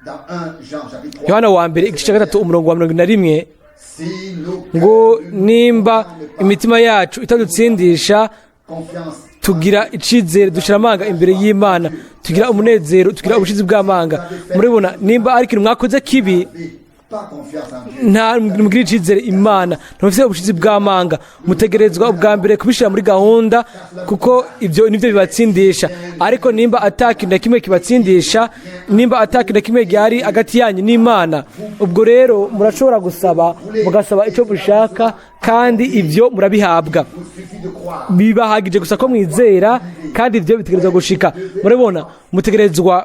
Dans 1 Jean chapitre 3. Yohana wa mbere igice cya 3, umurongo wa 41, Si nos ngo: "Nimba imitima yacu itadutsindisha, confiance tugira icizere, dushira amanga imbere y'Imana, tugira umunezero, tugira ubushizi bw'amanga." Murabona, nimba ari ikintu mwakoze kibi, n'avez pas confiance en Dieu. nta mugire icizere Imana, ntimufite ubushizi bw'amanga. Mutegerezwa ubwa mbere kubishyira muri gahunda, kuko ibyo nibyo bibatsindisha. Ariko nimba atakintu na kimwe kibatsindisha, nimba atakintu na kimwe gihari hagati yanyu n'Imana, ubwo rero murashobora gusaba, mugasaba icyo mushaka, kandi ibyo murabihabwa. Il suffit de croire. Bibahagije gusa ko mwizera, kandi ibyo bitegerezwa gushika. Murabona, mutegerezwa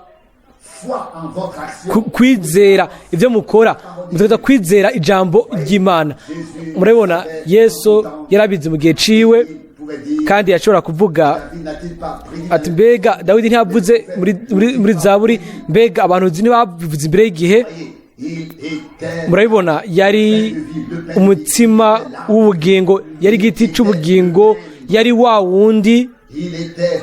Foi en votre action. kwizera ibyo mukora, mutegerezwa kwizera ijambo ry'Imana. Murabona, Yesu yarabizi mu gihe ciwe, Il pouvait dire, kandi yashobora kuvuga David n'a-t-il pas prédit ati: "Mbega Dawidi ntiyavuze muri Zaburi? Mbega abantu ntibabivuze imbere y'igihe?" Il était Murabibona, yari umutsima w'ubugingo, yari igiti c'ubugingo, yari wa wundi, Il était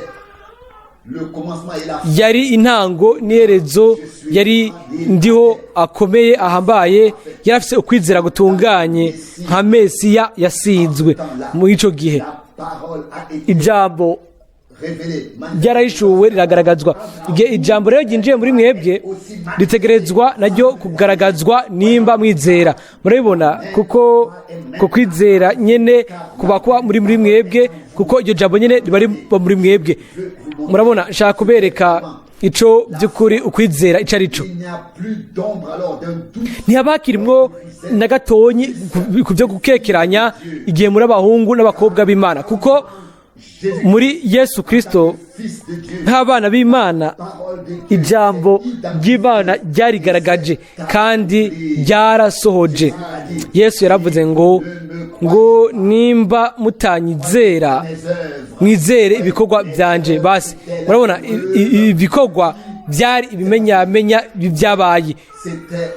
le commencement et la fin. yari intango n'iherezo, yari ndiho akomeye ahambaye. Yari afise ukwizera gutunganye nka Mesiya yasizwe muri ico gihe. La parole a été Ijambo révélée, manifestée. ryarahishuwe, riragaragazwa. Igihe ijambo rero ryinjiye muri mwebwe, ritegerezwa naryo kugaragazwa nimba mwizera. Murabibona, kuko ku kwizera nyene kuba muri mwebwe, kuko iryo jambo nyene riba riba muri mwebwe. Murabona, nshaka kubereka ico by'ukuri ukwizera ico ari cyo. Il n'y a plus d'ombre alors d'un doute. Ntihaba hakirimwo na gatonyi ku byo gukekeranya igihe muri abahungu n'abakobwa b'Imana, kuko Jésus, muri Yesu Kristo, Fils de Dieu, nk'abana b'Imana, parole de Dieu, ijambo ry'Imana ryarigaragaje kandi ryarasohoje. Yesu yaravuze ngo: "Nimba mutanyizera, mes œuvres. mwizere ibikorwa byanje." Basi murabona, ibikorwa byari ibimenyamenya byabaye. C'était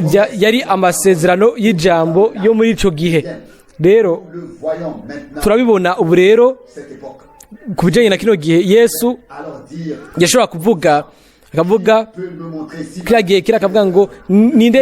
des Yari amasezerano y'ijambo yo muri ico gihe. Rero Nous le voyons maintenant, turabibona ubu rero cette époque. ku bijyanye na kino gihe. Yesu Alors dire yashobora kuvuga Akavuga Peut me montrer si kiriya gihe kiriya akavuga ngo ninde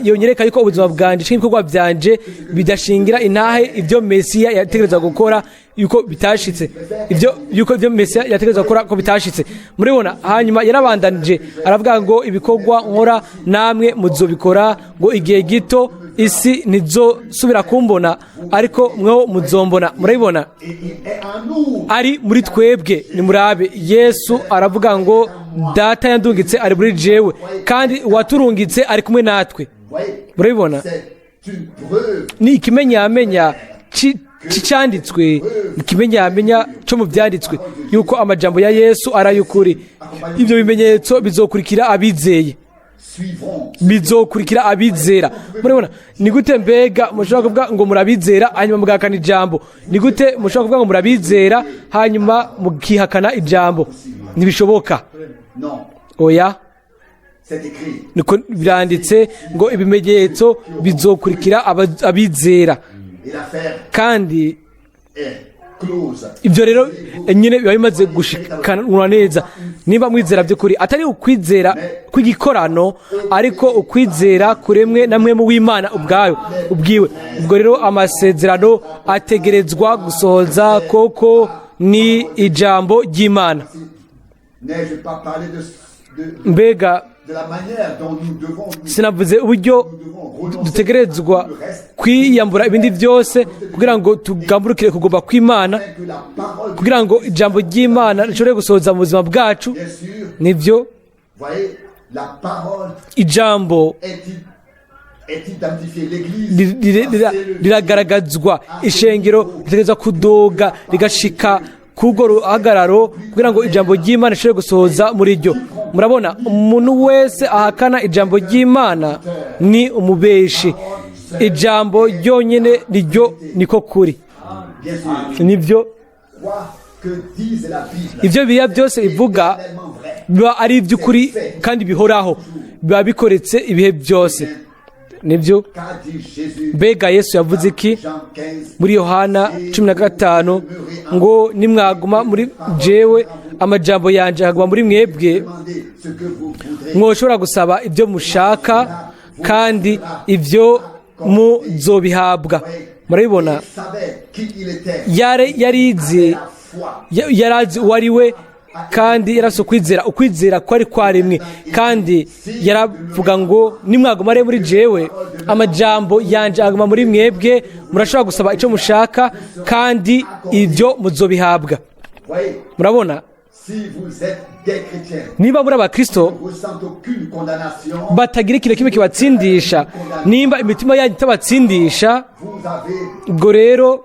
yonyereka yuko ubuzima bwanje canke ibikorwa vyanje bidashingira intahe ibyo Mesiya yategerezwa gukora, yuko bitashitse, ibyo yuko ibyo Mesiya yategerezwa gukora ko bitashitse. Muribona, hanyuma yarabandanije aravuga ngo ibikorwa nkora namwe muzobikora, ngo igihe gito isi ntizosubira kumbona, ariko mweho muzombona. Murabibona? Et il est en nous. Ari muri twebwe. Nimurabe, Yesu aravuga ngo Data yandungitse ari muri jewe, kandi uwaturungitse ari kumwe natwe. Voyez, Murabibona? c'est une preuve. Ni ikimenyamenya c'icanditswe, ikimenyamenya co mu vyanditswe yuko amajambo ya Yesu ari ay'ukuri. Ivyo bimenyetso bizokurikira abizeye. Suivront. Bizokurikira abizera. Murabona, ni gute mbega mushobora kuvuga ngo murabizera hanyuma mugahakana ijambo? Ni gute mushobora kuvuga ngo murabizera hanyuma mukihakana ijambo? Ntibishoboka. Non, Oya. c'est écrit. Niko biranditse ngo ibimenyetso bizokurikira abizera. Et l'affaire Kandi est close. ibyo rero nyine biba bimaze gushikanwa neza niba mwizera by'ukuri, atari ukwizera kw'igikorano, ariko ukwizera kuremwe na mwe mu w'Imana ubwayo ubwiwe. Ubwo rero amasezerano ategerezwa gusohoza koko, ni ijambo ry'Imana. N'ai-je pas parlé de, Mbega de la manière dont nous devons, nous, sinavuze uburyo devons renoncer dutegerezwa à tout le reste, kwiyambura ibindi byose kugira ngo tugamburukire kugomba kw'Imana, que la parole, kugira ngo ijambo ry'Imana rishobore gusohoza mu buzima bwacu? Bien sûr, Nibyo. voyez, la parole Ijambo est identifiée. L'église, riragaragazwa. Ishengero ritegerezwa kudoga rigashika k'urwo ruhagararo kugira ngo ijambo ry'Imana rishobore gusohoza muri ryo. Murabona, umuntu wese ahakana ijambo ry'Imana ni umubeshi. Ijambo ryonyine niryo niko kuri. Bien sûr, Nibyo. quoi que dise la Bible, Ibyo Bibiliya byose ivuga tellement vrai. biba ari iby'ukuri kandi bihoraho, biba bikoretse ibihe byose. Nibyo. Qu'a dit Jésus? Mbega Yesu yavuze iki? Jean 15, Muri Yohana 15 ngo nimwaguma muri jewe, amajambo yanje akaguma muri mwebwe, demandez ce que vous voudrez. mwoshobora gusaba ibyo mushaka kandi ibyo muzobihabwa. Murabibona? Il savait qui il était. Yarizi. La foi. Yarazi uwo ari we kandi yarafise ukwizera, ukwizera kwari kwaremwe. Kandi yaravuga ngo nimwaguma ari muri jewe, amajambo yanje aguma muri mwebwe, murashobora gusaba icyo mushaka kandi ibyo muzobihabwa. Voyez, Murabona? si vous êtes des chrétiens, Niba muri abakristo ne ressentez aucune condamnation, batagira ikintu kimwe kibatsindisha, nimba imitima yanyu itabatsindisha, vous avez ubwo rero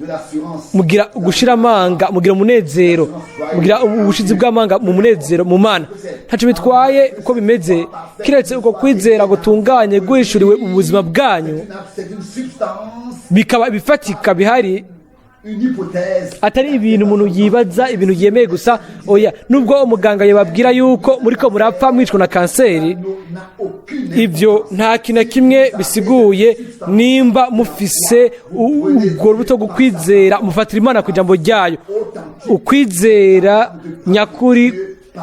de l'assurance. Mugira ugushira amanga, mugira umunezero, mugira ubushizi bw'amanga mu munezero mu Mana. Ntacyo bitwaye uko bimeze, kiretse uko kwizera gutunganye guhishuriwe mu buzima bwanyu, C'est une substance, bikaba ibifatika bihari, une hypothèse. atari ibintu umuntu yibaza, ibintu yemeye gusa. Oya, nubwo umuganga yababwira yuko muriko murapfa mwicwa na kanseri, N'a aucune ibyo nta kintu na kimwe bisiguye. Nimba mufise ubwo rubuto rwo kwizera, mufatira Imana ku ijambo ryayo. Ukwizera nyakuri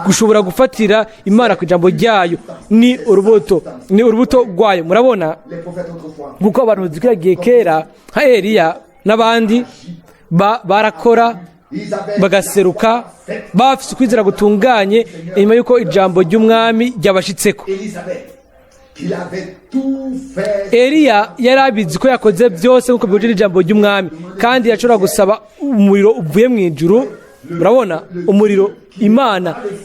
gushobora gufatira Imana ku ijambo ryayo ni urubuto rwayo. Murabona? Les prophètes autrefois. Kuko abantu kiriya gihe kera nka Eliya n'abandi barakora, Ils avaient bagaseruka bafise ukwizera gutunganye inyuma y'uko ijambo ry'umwami ryabashitseko. Élisabeth, qu'il avait tout fait. Eliya yari abizi ko yakoze byose nk'uko bihuje n'ijambo ry'umwami, kandi yashobora gusaba umuriro uvuye mu ijuru. Murabona, umuriro,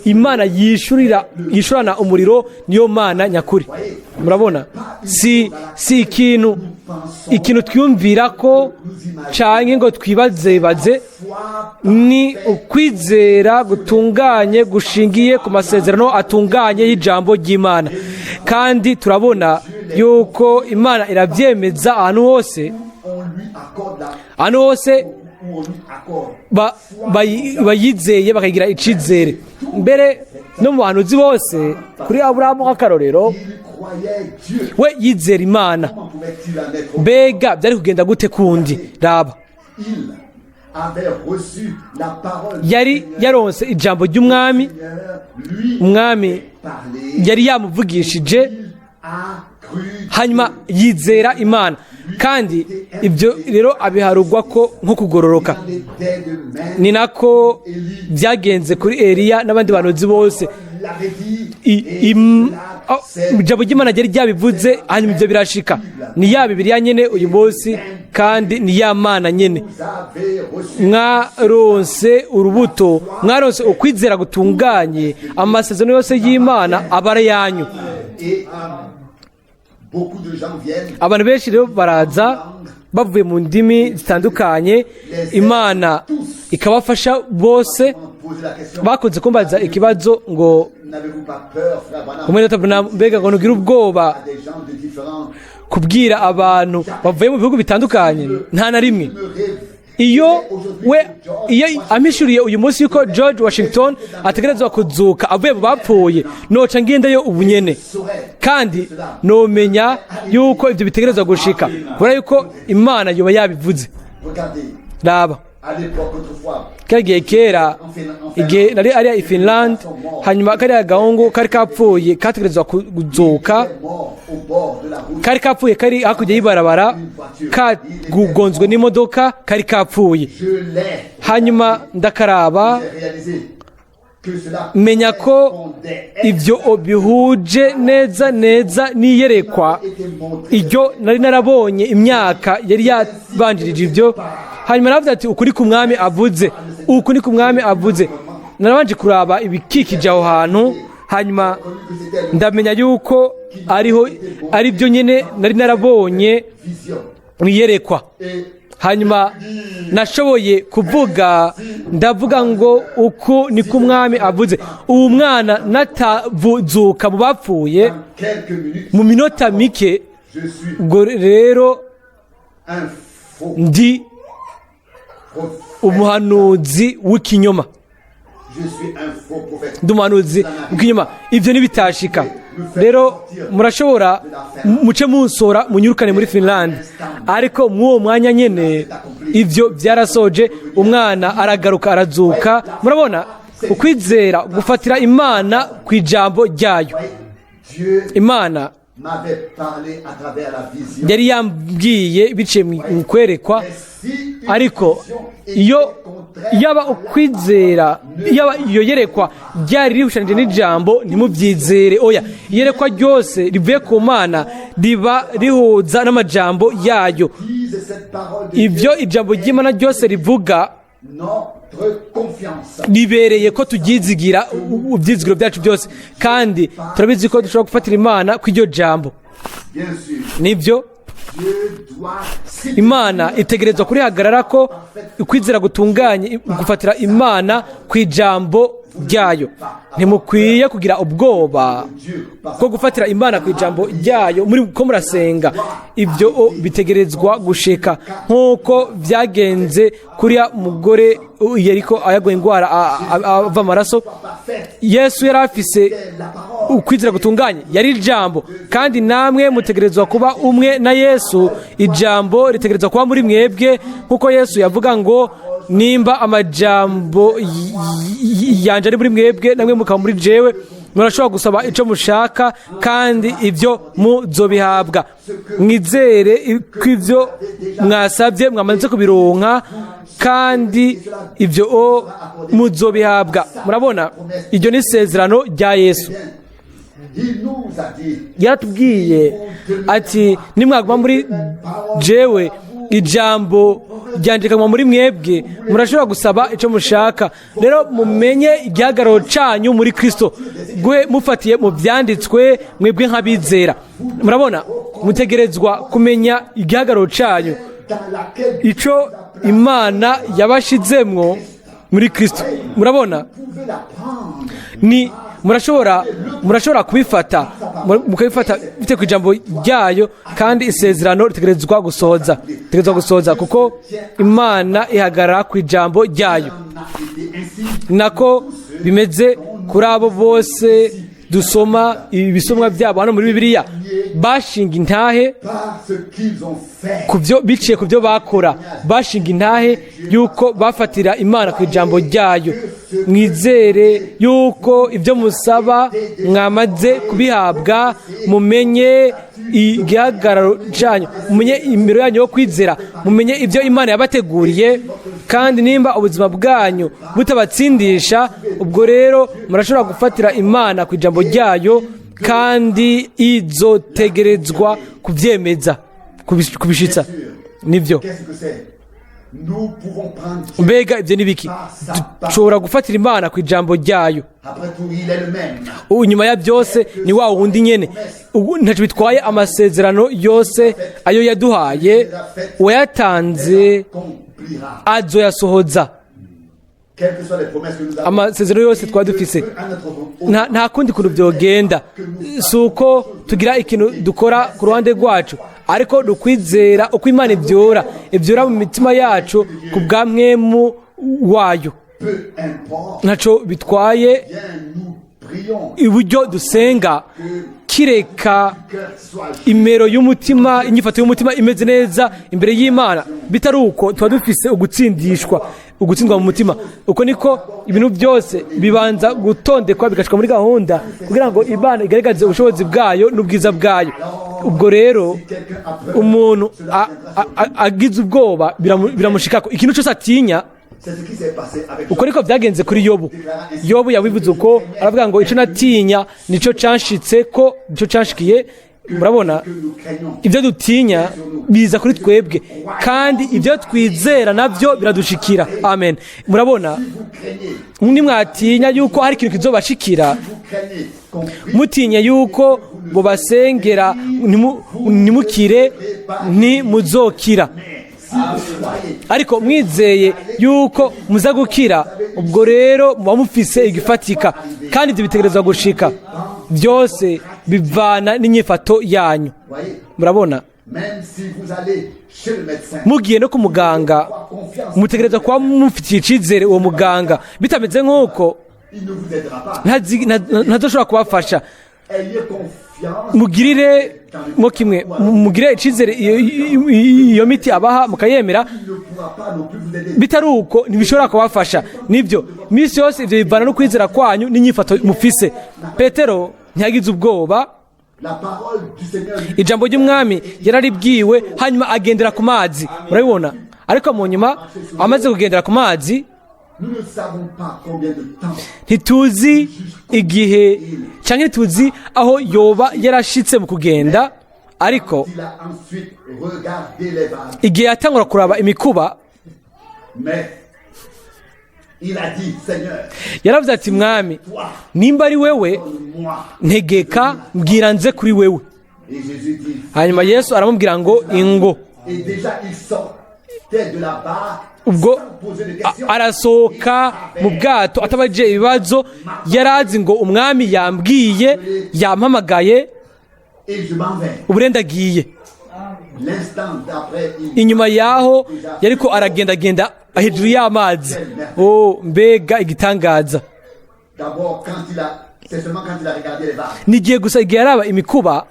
Imana yishurana umuriro niyo Mana nyakuri. Murabona, si ikintu twiyumvira ko canke ngo twibazebaze, ni ukwizera gutunganye gushingiye ku masezerano atunganye y'ijambo ry'Imana. Kandi turabona yuko Imana irabyemeza ahantu hose. On lui accorde la, Ahantu hose où on lui accorde. Bayizeye bakagira icizere, mbere no mu bahanuzi bose, kuri Aburahamu nk'akarorero. Il croyait Dieu. We yizera Imana. Comment pouvait-il en être? Mbega byari kugenda gute kundi? Raba. Il avait reçu la parole du Yari Seigneur. yaronse ijambo ry'umwami. Seigneur lui Umwami parlé. yari yamuvugishije. Il a cru. Hanyuma yizera Imana, kandi ibyo rero abiharugwa ko nko kugororoka. Il en était de même. Ni nako byagenze kuri Eliya n'abandi bahanuzi bose. L'avait dit. I- Et im- cela oh, s'est ijambo ry'Imana ryari ryabivuze, hanyuma ibyo birashika. Ni ya Bibiliya nyene uyu munsi, kandi ni ya Mana nyene. Vous avez reçu Mwaronse urubuto, mwaronse ukwizera gutunganye, amasezerano yose y'Imana aba ari ayanyu. Et beaucoup de gens viennent Abantu benshi rero baraza bavuye mu ndimi zitandukanye, Imana ikabafasha bose. m'ont posé la question: Bakunze kumbaza ikibazo ngo: N'avez-vous pas peur, frère Branham, "Umwe data Branham, mbega ngo ntugire ubwoba à des gens de différents kubwira abantu bavuye mu bihugu bitandukanye?" Nta na rimwe. me rêve Iyo we iyo ampishuriye uyu munsi yuko George Washington ategerezwa kuzuka avuye mu bapfuye, noca ngendayo ubu nyene, saurait kandi nomenya yuko ibyo bitegerezwa gushika, kubera yuko Imana yoba yabivuze. Regardez, Raba, à l'époque autrefois, kariya gihe kera, igihe nari ariya i Finland, hanyuma kariya gahungu kari kapfuye kategerezwa kuzuka. il est mort au bord de la route. Kari kapfuye kari hakurya y'ibarabara, kagonzwe n'imodoka, kari kapfuye. Je l'ai Hanyuma ndakaraba, j'ai réalisé que cela menya ko correspondait ibyo bihuje neza neza n'iyerekwa été montré. iryo nari narabonye imyaka yari yabanjirije ibyo. Hanyuma naravuze ati: "Ukuri ku mwami avuze, uku ni ku mwami avuze." Narabanje kuraba ibikikije aho hantu, hanyuma Que c'était ndamenya yuko ariho ari byo nyine nari narabonye vision. mu iyerekwa. Et Hanyuma nashoboye kuvuga, ndavuga ngo: "Uku ni ko umwami avuze, ubu mwana natavuzuka mu bapfuye dans quelques minutes, mu minota mike, je suis ubwo rero un faux ndi prophète. umuhanuzi w'ikinyoma." Je suis un faux prophète. Ndi umuhanuzi w'ikinyoma ibyo ntibitashika. Rero murashobora muce munsora munyurukane muri Finland. Ariko mw'uwo mwanya nyene ibyo byarasoje, umwana aragaruka, arazuka. Murabona, ukwizera gufatira Imana ku ijambo ryayo. Voyez, Dieu Imana m'avait parlé à travers la vision. yari yambwiye biciye mu kwerekwa. Mais si une Ariko vision iyo était contraire yaba ukwizera, yaba iyo yerekwa ryari rihushanije n'ijambo, ntimubyizere, oya. Iyerekwa ryose rivuye ku Mana riba rihuza n'amajambo yayo. Dise cette parole de Ibyo Dieu, ijambo ry'Imana ryose rivuga notre confiance. ribereye ko tubyizigira, ibyizigiro byacu byose, kandi turabizi ko dushobora gufatira Imana ku iryo jambo. Bien sûr, Nibyo. Dieu doit Imana itegerezwa kurihagarara ko ukwizera gutunganye gufatira Imana ku ijambo ryayo. Ntimukwiye kugira ubwoba Dieu par bwo gufatira Imana ku ijambo ryayo muri ko murasenga. Ibyo bitegerezwa gushika nk'uko byagenze kuriya mugore yariko ayagoye indwara ava amaraso. Parfaite Yesu yari afise la parole. ukwizera gutunganye, yari ijambo, kandi namwe mutegerezwa kuba umwe na Yesu. Ijambo ritegerezwa kuba muri mwebwe, nk'uko Yesu yavuga ngo: "Nimba amajambo yanje ari muri mwebwe, namwe mukaba muri jewe, murashobora gusaba icyo mushaka kandi ibyo muzobihabwa. Mwizere ko ibyo mwasabye mwamaze kubironka, kandi ibyo muzobihabwa." Murabona, iryo ni isezerano rya Yesu. Il nous a dit, Yaratubwiye ati: "Nimwaguma muri jewe, ijambo ryanje rikaguma muri mwebwe, murashobora gusaba icyo mushaka." Rero mumenye igihagararo cyanyu muri Kristo gwe mufatiye mu byanditswe. Mwebwe nk'abizera, murabona, mutegerezwa kumenya igihagararo cyanyu, dans laquelle icyo Imana yabashizemwo muri Kristo. Murabona, vous pouvez la prendre. ni murashobora kubifata, mukabifata bite ku ijambo ryayo, kandi isezerano ritegerezwa gusohoza kuko Imana ihagarara ku ijambo ryayo. En a été ainsi Nako bimeze kuri abo bose. dusoma ibisomwa byabo hano muri Bibiliya, bashinga intahe par ce qu'ils ont fait. ku byo biciye ku byo bakora, bashinga intahe yuko bafatira Imana ku ijambo ryayo. Mwizere yuko ibyo musaba mwamaze kubihabwa, mumenye igihagararo cyanyu, mumenye imiro yanyu yo kwizera, mumenye ibyo Imana yabateguriye. Kandi nimba ubuzima bwanyu butabatsindisha, ubwo rero murashobora gufatira Imana ku ijambo ryayo, kandi izotegerezwa kubyemeza, kubishitsa. Nibyo. Qu'est-ce que c'est? Nous pouvons prendre Dieu. Mbega ibyo ni biki? Dushobora gufatira Imana ku ijambo ryayo. Après tout, il est le même. Ubu nyuma ya byose ni wa wundi nyene. Ubu ntacyo bitwaye amasezerano yose ayo yaduhaye, uwayatanze Accomplira. azoyasohoza. Quelles que soient les promesses que nous avons. Amasezerano yose twari dufise, À notre nta kundi kuntu byogenda, si uko tugira ikintu dukora ku ruhande rwacu, ariko dukwizera uko Imana ibyora ibyora mu mitima yacu ku bwa Mpwemu wayo. Peu importe, Ntaco bitwaye bien nous prions iburyo dusenga, kireka cœur soit imero y'umutima, inyifato y'umutima imeze neza imbere y'Imana. Bitari uko, tuba dufise ugutsindishwa, ugutsindwa mu mutima. Uko niko ibintu byose bibanza gutondekwa, bigashikwa muri gahunda kugira ngo Imana igaragaze ubushobozi bwayo n'ubwiza bwayo. Ubwo rero quelqu'un a peur. umuntu agize ubwoba, biramushikako ikintu cyose atinya. C'est ce qui s'est passé avec Uko niko byagenze kuri Yobu. Yobu yabivuze uko, aravuga ngo: "Icyo natinya nicyo canshitse ko, nicyo canshikiye." Murabona, que nous craignons. ibyo dutinya biza kuri twebwe, kandi ibyo twizera nabyo biradushikira. Amen. Murabona, Vous craignez, nimwatinya yuko hari ikintu kizobashikira, vous craignez qu'on puisse mutinye yuko bobasengera ntimukire, ntimuzokira. Si vous croyez, Ariko mwizeye yuko muza gukira, ubwo rero muba mufise igifatika, kandi ibyo bitegerezwa gushika. Byose bivana n'inyifato yanyu. voyez, Murabona, même si vous allez chez le médecin, mugiye no ku muganga, avoir confiance, mutegerezwa kuba mufitiye icyizere uwo muganga. Bitameze nk'uko, il ne vous aidera pas. Ntazoshobora kubafasha. Ayez confiance Mugirire mo kimwe, mugire icyizere iyo miti abaha mukayemera. Il ne pourra pas non plus vous aider. Bitari uko, ntibishobora kubafasha. Nibyo, iminsi yose ibyo bivana no kwizera kwanyu n'inyifato mufise. Petero ntiyagize ubwoba. La parole du Seigneur lui Ijambo ry'Umwami yararibwiwe, hanyuma agendera ku mazi. Murabibona, ariko mu nyuma amaze kugendera ku mazi, Nous ne savons pas combien de temps ntituzi igihe cyangwa ntituzi aho yoba yarashitse mu kugenda, ariko il a ensuite regardé les vagues. igihe yatangura kuraba imikuba, Mais il a dit: "Seigneur, yaravuze ati: "Mwami, toi, nimba ari wewe, donne-moi." ntegeka, mbwira nze kuri wewe." Et Jésus dit, Hanyuma Yesu aramubwira ngo: "Ingo." et déjà il sortait de la barque Ubwo sans poser de questions. arasohoka mu bwato atabajije ibibazo. Yari azi ngo: "Umwami yambwiye, yampamagaye, Et je m'en vais. ubu rero ndagiye." L'instant d'après, il Inyuma yaho yariko aragendagenda hejuru y'amazi. Oh, mbega igitangaza! D'abord, quand il a, c'est seulement quand il a regardé les vagues. Nigiye gusa igihe yaraba imikuba,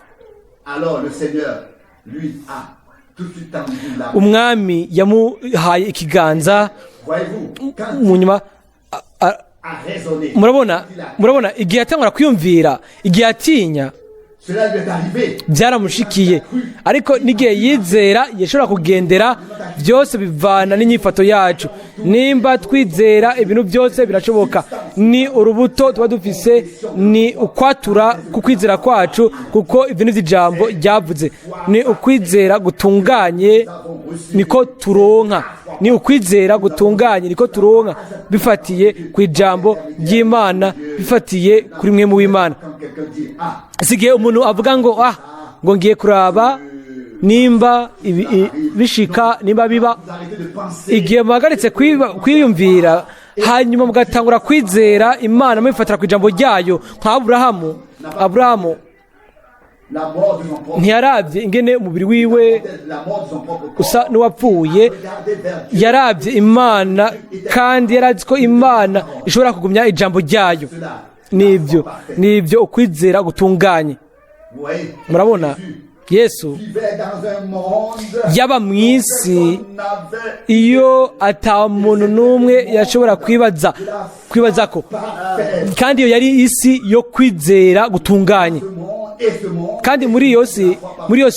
Alors le Seigneur lui a tout de suite tendu la main. Umwami yamuhaye ikiganza. Voyez-vous, quand Mu nyuma il a raisonné, murabona, il a- murabona igihe yatangura kwiyumvira, igihe yatinya, cela lui est arrivé. byaramushikiye, ariko n'igihe yizera yashobora kugendera. Byose bivana n'inyifato yacu. Nimba twizera, ibintu byose birashoboka. Ni urubuto tuba dufise, ni ukwatura ku kwizera kwacu, kuko ibyo ni ijambo ryavuze. Ni ukwizera gutunganye niko turonka, ni ukwizera gutunganye niko turonka bifatiye ku ijambo ry'Imana, bifatiye kuri Mpwemu w'Imana. Quand quelqu'un dit, ah, Sigihe umuntu avuga ngo: "Ah, ngo ngiye kuraba nimba bishika, nimba biba." Vous arrêtez de penser, Igihe muhagaritse kwiyumvira, hanyuma mugatangura kwizera Imana mubifatira ku ijambo ryayo nka Aburahamu. Aburahamu la mort de son propre, ntiyarabye ingene umubiri wiwe la mort de son propre corps, usa n'uwapfuye. regardez vers Dieu. Yarabye Imana, kandi yarazi ko Imana ishobora kugumya ijambo ryayo. Cela. Nibyo, nibyo, ukwizera gutunganye. Vous voyez, Murabona, Yesu vivait dans un monde yaba mu isi on avait iyo ata muntu n'umwe yashobora kwibaza ko, parfait kandi iyo yari isi yo kwizera gutunganye. ce monde et ce monde Kandi muri iyo si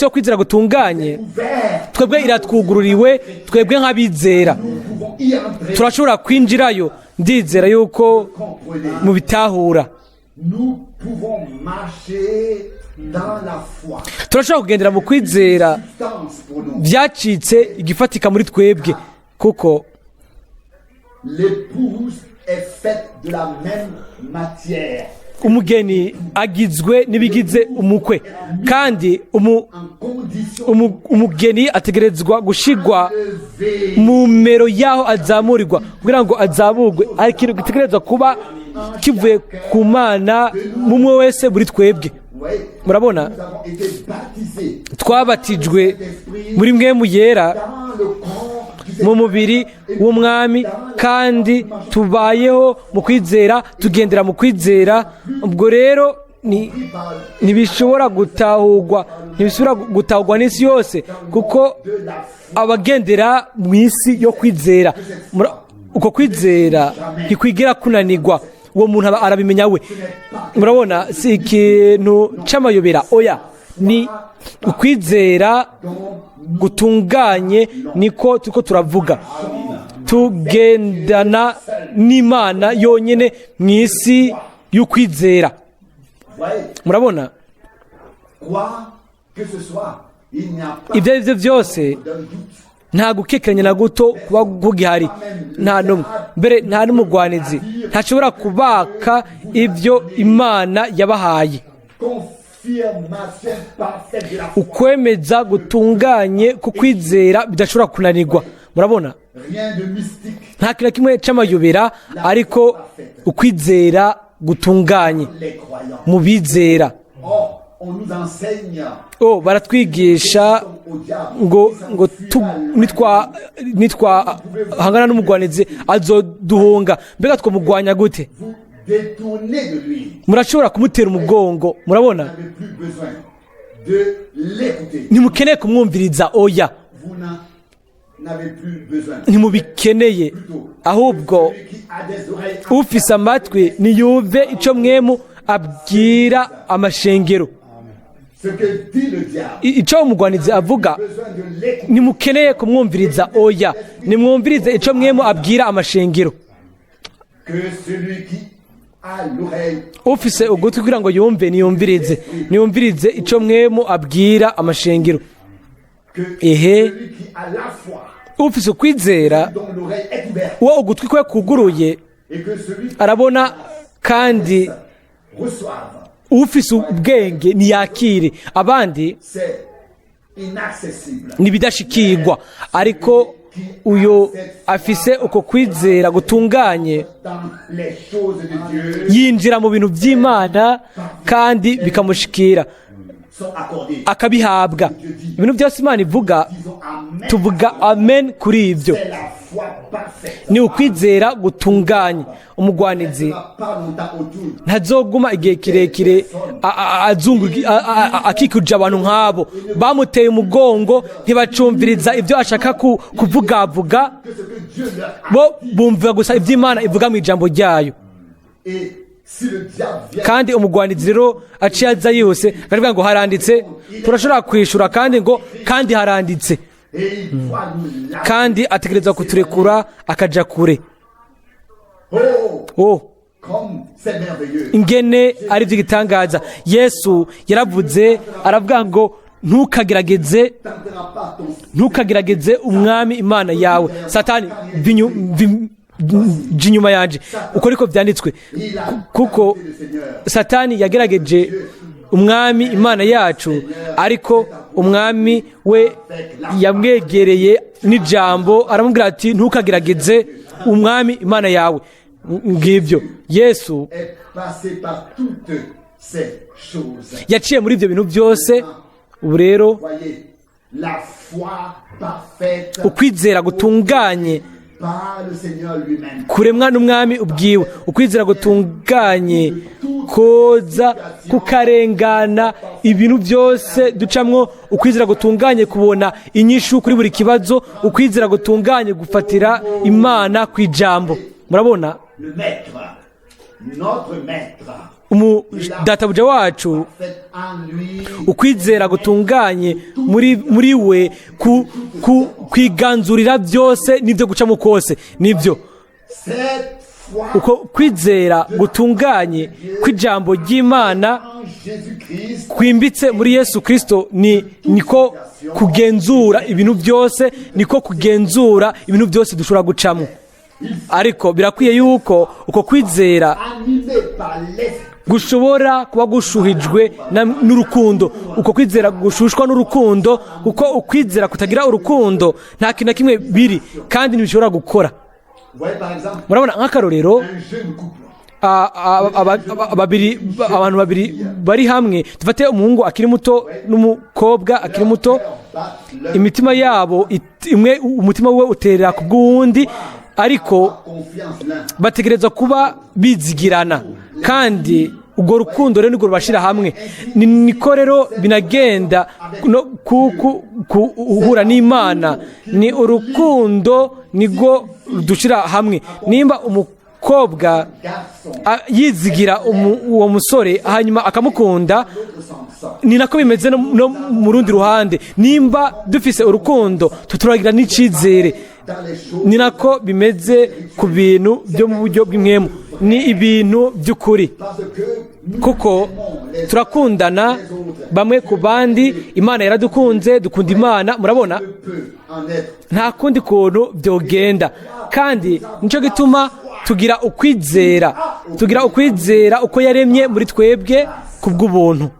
yo kwizera gutunganye, ouvert. twebwe iratwugururiwe, twebwe nk'abizera Nous pouvons y entrer. turashobora kwinjirayo. Ndizera yuko Comprenez. mubitahura. Nous pouvons marcher dans la foi. Turashobora kugendera mu kwizera. Substance pour nous. Byacitse igifatika muri twebwe, kuko L'épouse est faite de la même matière. Umugeni agizwe n'ibigize umukwe, kandi En condition umugeni ategerezwa gushigwa élevée. mu mero y'aho azamurirwa. Kugira ngo azamurwe, hari ikintu gitegerezwa kuba kivuye ku Mana mumwe wese muri twebwe. Vous voyez, Murabona, nous avons été baptisés twabatijwe muri Mpwemu Yera dans le corps du mu mubiri w'Umwami, kandi tubayeho mu kwizera, tugendera mu kwizera. Ubwo rero ni ntibishobora gutahurwa, ntibishobora gutahurwa n'isi yose, kuko de la foi. abagendera mu isi yo kwizera, uko kwizera ntikwigira kunanirwa. Uwo muntu aba arabimenya we. Murabona, si ikintu c'amayobera, oya, ni ukwizera gutunganye niko turiko turavuga. Tugendana n'Imana yonyine mu isi y'ukwizera. Vous voyez, Murabona, quoi que ce soit, il n'y a pas ibyo ari byo byose, d'un doute. Nta gukekeranya na guto kuba kugihari, nta n'umwe, mbere nta n'umugwanizi ntashobora kubaka ibyo Imana yabahaye. Confirmation parfaite de la foi. Ukwemeza gutunganye ku kwizera bidashobora kunanirwa. Murabona, Rien de mystique. nta kintu na kimwe c'amayobera, ariko ukwizera gutunganye Les croyants. mu bizera. Or, on nous enseigne Oh, baratwigisha au diable. ngo nitwa hangana n'umugwanizi azoduhunga. Mbega twamugwanya gute? Vous détournez de lui. Murashobora kumutera umugongo. Murabona, Vous n'avez plus besoin de l'écouter. ntimukeneye kumwumviriza, oya. Vous n'en avez plus besoin. Ntimubikeneye. Ahubwo Celui qui a des oreilles ufise amatwi niyumve ico Mpwemu abwira amashengero. Ce que dit le diable. Ico umugwanizi avuga, Besoin de l'écouter. ntimukeneye kumwumviriza, oya, nimwumvirize ico Mpwemu abwira amashengero. Que celui qui a l'oreille Ufise ugutwi kugira ngo yumve, niyumvirize ico Mpwemu abwira amashengero. Que Ehe. celui qui a la foi, Ufise ukwizera, dont l'oreille est ouverte, uwo ugutwi kwe kuguruye, et que celui qui arabona, kandi reçoive, ufise ubwenge ntiyakire. Abandi c'est inaccessible. ntibidashikirwa, ariko uyo afise uko kwizera gutunganye Dans les choses de Dieu yinjira mu bintu by'Imana kandi bikamushikira, sont accordées. akabihabwa. Ibintu byose Imana ivuga, Disons amen. tuvuga amen kuri ibyo. C'est la foi parfaite. Ni ukwizera gutunganye. Umugwanizi Ne va pas longtemps autour. ntazoguma igihe kirekire akikuje abantu nk'abo bamuteye umugongo, ntibacumviriza ibyo ashaka kuvugavuga. Que ce que Dieu leur a Bo bumva gusa iby'Imana ivuga mu ijambo ryayo. Et si le diable vient, Kandi umugwanizi rero aciye aza yihuse akavuga ngo haranditse, turashobora kwishura kandi ngo kandi haranditse. Et il doit nous lâcher. Kandi ategerezwa kuturekura akaja kure. Oh, Oh, comme c'est merveilleux. ingene ari iby'igitangaza! Yesu yaravuze, aravuga ngo ntukagerageze, Tenteras pas ton ntukagerageze Umwami Imana yawe. Satani, jya inyuma yanje. Uko niko byanditswe. Il a Kuko tenté le Seigneur. Satani yagerageje Umwami Imana yacu, ariko Umwami we yamwegereye n'ijambo, aramubwira ati ntukagerageze Umwami Imana yawe. Ngibyo Yesu Est passé par toutes ces choses. yaciye muri ibyo bintu byose. Ubu rero, Voyez, la foi parfaite ukwizera gutunganye par le Seigneur lui-même. Kuremwa n'umwami ubwiwe. Ukwizera gutunganye koza kukarengana ibintu byose ducamwo. Ukwizera gutunganye kubona inyishu kuri buri kibazo. Ukwizera gutunganye gufatira Imana ku ijambo. Murabona? Le maître, notre maître, Databuja wacu, fait en lui ukwizera gutunganye muri we ku kwiganzurira byose n'ibyo gucamo kose nibyo. Cette foi Uko kwizera gutunganye kw'ijambo ry'Imana en Jésus-Christ kwimbitse muri Yesu Kirisito ni niko kugenzura ibintu byose, niko kugenzura ibintu byose dushobora gucamo. Ariko birakwiye yuko uko kwizera animé par l'Esprit gushobora kuba gushuhijwe n'urukundo. Uko kwizera gushushwa n'urukundo, kuko ukwizera kutagira urukundo nta kintu na kimwe biri kandi ntibishobora gukora. Vous voyez par exemple Murabona nk'akarorero, un jeune couple. abantu babiri bari hamwe, dufate umuhungu akiri muto n'umukobwa akiri muto. Cœur bat l'un Imitima yabo imwe, umutima we uterera ku bw'uwundi, ariko confiance l'un. bategerezwa kuba bizigirana, kandi urwo rukundo rero nirwo rubashyira hamwe. Niko rero binagenda no guhura n'Imana. Ni urukundo nirwo rudushyira hamwe. Nimba umukobwa Garçon, yizigira uwo musore hanyuma akamukunda, l'autre sens. Ni nako bimeze no mu rundi ruhande. Nimba dufise urukundo, tuturagira n'icizere. Dans les choses Ni nako bimeze ku bintu byo mu buryo bw'impwemu. Ni ibintu by'ukuri, parce que nous kuko aimons les turakundana bamwe ku bandi. Imana yaradukunze, dukunda Imana. Murabona? ne peut en être. Nta kundi kuntu byogenda, kandi nicyo gituma tugira ukwizera, tugira ukwizera uko yaremye muri twebwe ku bw'ubuntu.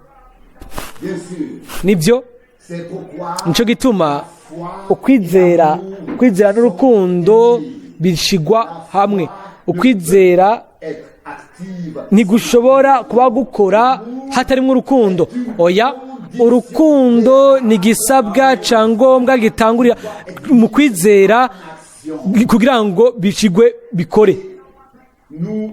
Bien sûr, Nibyo. c'est pourquoi Nicyo gituma ukwizera n'urukundo bishigwa hamwe. Ukwizera être active ntigushobora kuba gukora hatarimo urukundo. Oya, urukundo ni igisabwa cya ngombwa gitangurira mu kwizera kugira ngo bishigwe bikore. Nous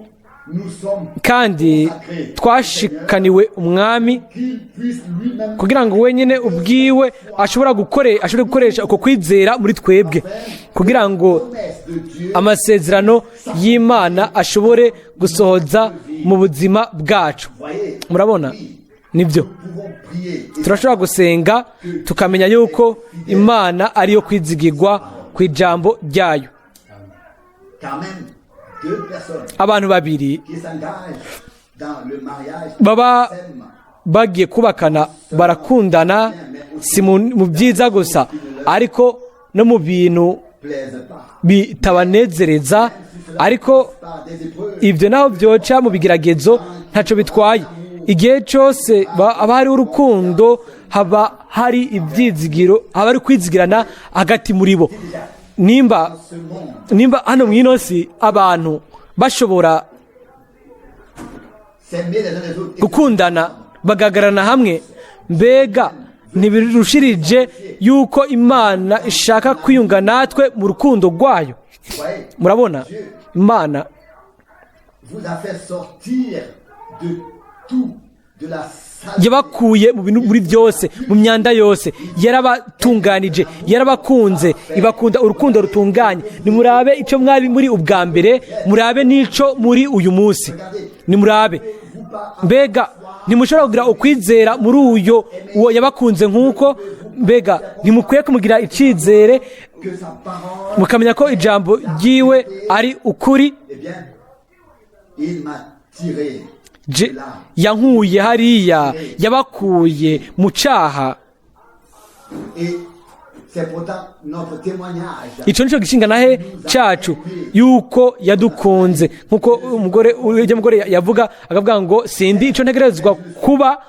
nous sommes Kandi twashikaniwe umwami qu'il puisse lui-même kugira ngo wenyine ubwiwe ashobore gukoresha uko kwizera muri twebwe, kugira ngo promesse de Dieu amasezerano y'Imana ashobore gusohoza mu buzima bwacu. Voyez, Murabona? Nibyo. nous pouvons prier et Turashobora gusenga tukamenya yuko Imana ariyo kwizigirwa ku ijambo ryayo. Quand même deux personnes Abantu babiri qui s'engagent dans le mariage baba s'aiment bagiye kubakana barakundana, si mu byiza gusa, ariko no mu bintu plaisent pas bitabanezereza. Ariko par des épreuves ibyo naho byoca mu bigeragezo, ntacyo bitwaye. Igihe cyose haba hariho urukundo, haba hari ibyizigiro, haba hari kwizigirana hagati muri bo. Nimba ce monde nimba hano mu ino si abantu bashobora s'aimer les uns les autres et gukundana bagahagararana hamwe, mbega ntibirushirije yuko Imana ishaka kwiyunga natwe mu rukundo rwayo? Voyez, Murabona? Imana vous a fait sortir de tout, de la saleté. Yabakuye mu bintu muri byose, mu myanda yose. Yarabatunganije, yarabakunze, ibakunda urukundo rutunganye. Nimurabe icyo mwari muri ubwa mbere, murabe n'icyo muri uyu munsi. Nimurabe. Mbega ntimushobora kugira ukwizera muri uyo uwo yabakunze nk'uko? Mbega ntimukwiye kumugira icyizere, Que sa parole, mukamenya ko ijambo ryiwe ari ukuri? eh bien, il m'a tiré là. Yankuye hariya, yabakuye mu cyaha. Et c'est pourtant notre témoignage. Icyo nicyo gishingantahe cyacu yuko yadukunze, nkuko umugore ujya mugore yavuga, akavuga ngo sindi icyo ntegerezwa kuba,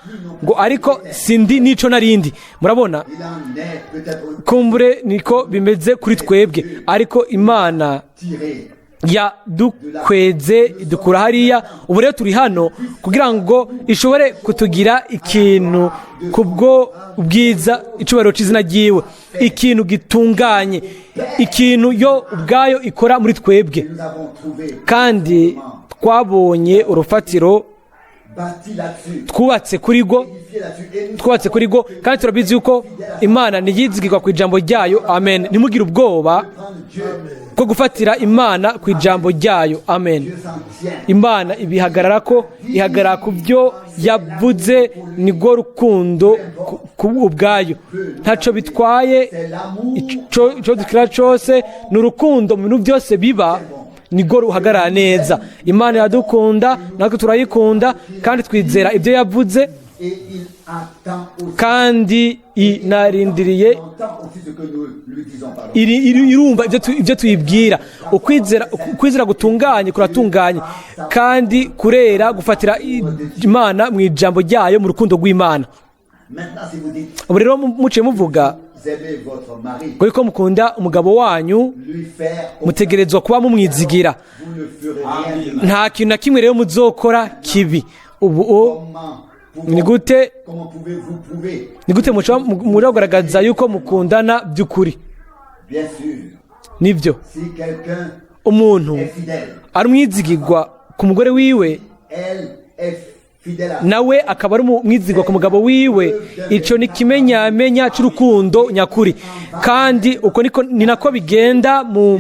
ngo ariko sindi n'icyo narindi. Murabona? Il en est peut-être Kumbure niko bimeze kuri twebwe, ariko Imana tiré. Yadukweze idukura hariya. Ubu rero turi hano kugira ngo ishobore kutugira ikintu kubwo ubwiza, icubahiro c'izina ryiwe, ikintu gitunganye, ikintu yo ubwayo ikora muri twebwe. Nous avons trouvé, Kandi twabonye urufatiro bâti là-dessus, twubatse kuri rwo, édifié là-dessus, et nous twubatse kuri rwo, kandi turabizi yuko Imana ntiyizigirwa ku ijambo ryayo. Amen. Ntimugire ubwoba prendre Dieu. bwo gufatira Imana ku ijambo ryayo. Amen. Dieu s'en tient. Imana ibihagarara ko, ihagarara ku byo yavuze. Nirwo rukundo ku ubwayo. Ntacyo bitwaye C'est l'amour. ico dukira cyose, ni urukundo mu bintu byose biba, nirwo ruhagarara neza. Imana iradukunda, natwe turayikunda, kandi twizera ibyo yavuze. Et il attend aussi. Kandi inarindiriye. Il entend aussi ce que nous lui disons. Pardon. Irumva ibyo tuyibwira. Ukwizera gutunganye kuratunganye kandi kurera, gufatira Imana mu ijambo ryayo, mu rukundo rw'Imana. Maintenant, si vous dites, Ubu rero muciye muvuga vous aimez votre mari, ngo yuko mukunda umugabo wanyu, lui faire, mutegerezwa kuba mumwizigira. vous ne ferez rien de mal. Nta kintu na kimwe rero muzokora kibi ubu. Comment, Ni gute, comment pouvez-vous prouver? ni gute mushobora kugaragaza yuko mukundana by'ukuri? Bien sûr, Nibyo. si quelqu'un Umuntu est fidèle, ari umwizigirwa ku mugore wiwe, elle est fidèle à nawe akaba ari umwizigirwa ku mugabo wiwe, icyo ni ikimenyamenya cy'urukundo nyakuri. Kandi uko niko, ni nako bigenda mu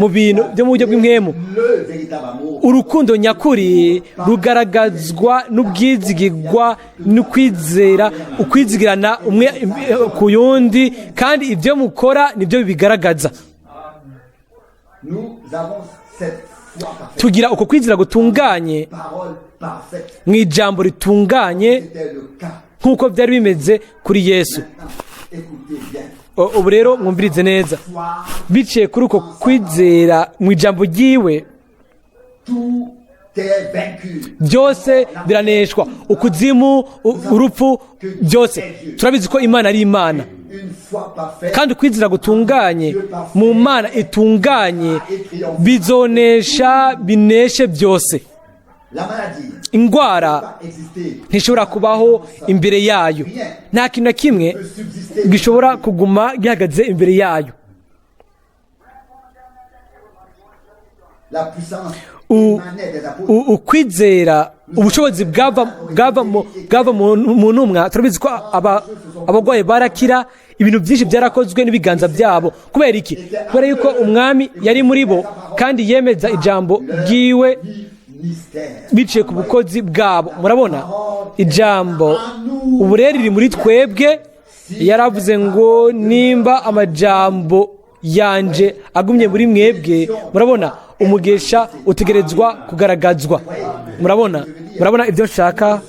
bintu byo mu buryo bw'impwemu. Le véritable amour. Urukundo nyakuri rugaragazwa n'ubwizigirwa n'ukwizera, ukwizigirana umwe ku yundi, kandi ibyo mukora nibyo bibigaragaza. Nous avons cette foi parfaite, Tugira uko kwizera gutunganye parole parfaite. mu ijambo ritunganye, C'était le cas. nk'uko byari bimeze kuri Yesu. Maintenant, écoutez bien. Ubu rero mwumvirize neza. Foi, Biciye kuri uko kwizera mu ijambo ryiwe, tout est vaincu. byose biraneshwa: ukuzimu, urupfu, byose. Turabizi ko Imana ari Imana. Une foi parfaite Kandi ukwizera gutunganye mu Mana itunganye bizonesha, bineshe byose. La maladie Indwara va exister, ntishobora kubaho imbere yayo. Nta kintu na kimwe peut subsister. gishobora kuguma gihagaze imbere yayo. La puissance émanait des apôtres. Ukwizera, ubushobozi bwava mu ntumwa. Turabizi ko abarwayi barakira, ibintu byinshi byarakozwe n'ibiganza byabo. Kubera iki? Kubera yuko Umwami yari muri bo kandi yemeza ijambo ryiwe Ministère. biciye ku bukozi bwabo. Murabona, ijambo ubu rero riri muri twebwe. Yaravuze ngo: "Nimba amajambo yanje agumye muri mwebwe." Murabona, umugisha utegerezwa kugaragazwa. Murabona ibyo nshaka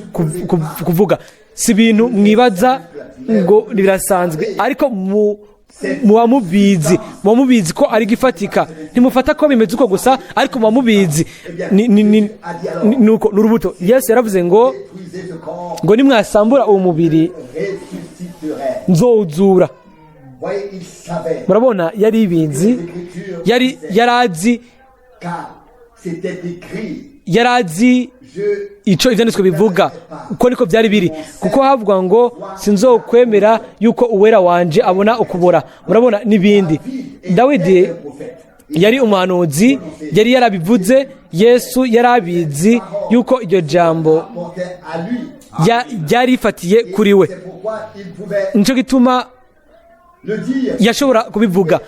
kuvuga? Si ibintu mwibaza ngo birasanzwe, ariko muba mubizi ko ari gifatika. Ntimufata ko bimeze uko gusa, ariko muba mubizi. Ni uko ni urubuto. Yesu yaravuze ngo Détruisez ce corps, ngo nimwasambura uwo mubiri, ressusciterait. nzowuzura. Voyez, il savait. Murabona, yari ibizi. L'écriture Yari yarazi. car c'était écrit. Yarazi Je ico ivyanditswe bivuga, uko niko byari biri, kuko havuga ngo: "Sinzokwemera yuko Uwera wanje abona ukubora." Murabona, n'ibindi. Dawidi un prophète. yari umuhanuzi, yari yarabivuze. Yesu yari abizi yuko iryo jambo Portait à lui. Ryari rifatiye kuri we. C'est pourquoi il pouvait Nico gituma le dire. yashobora kubivuga.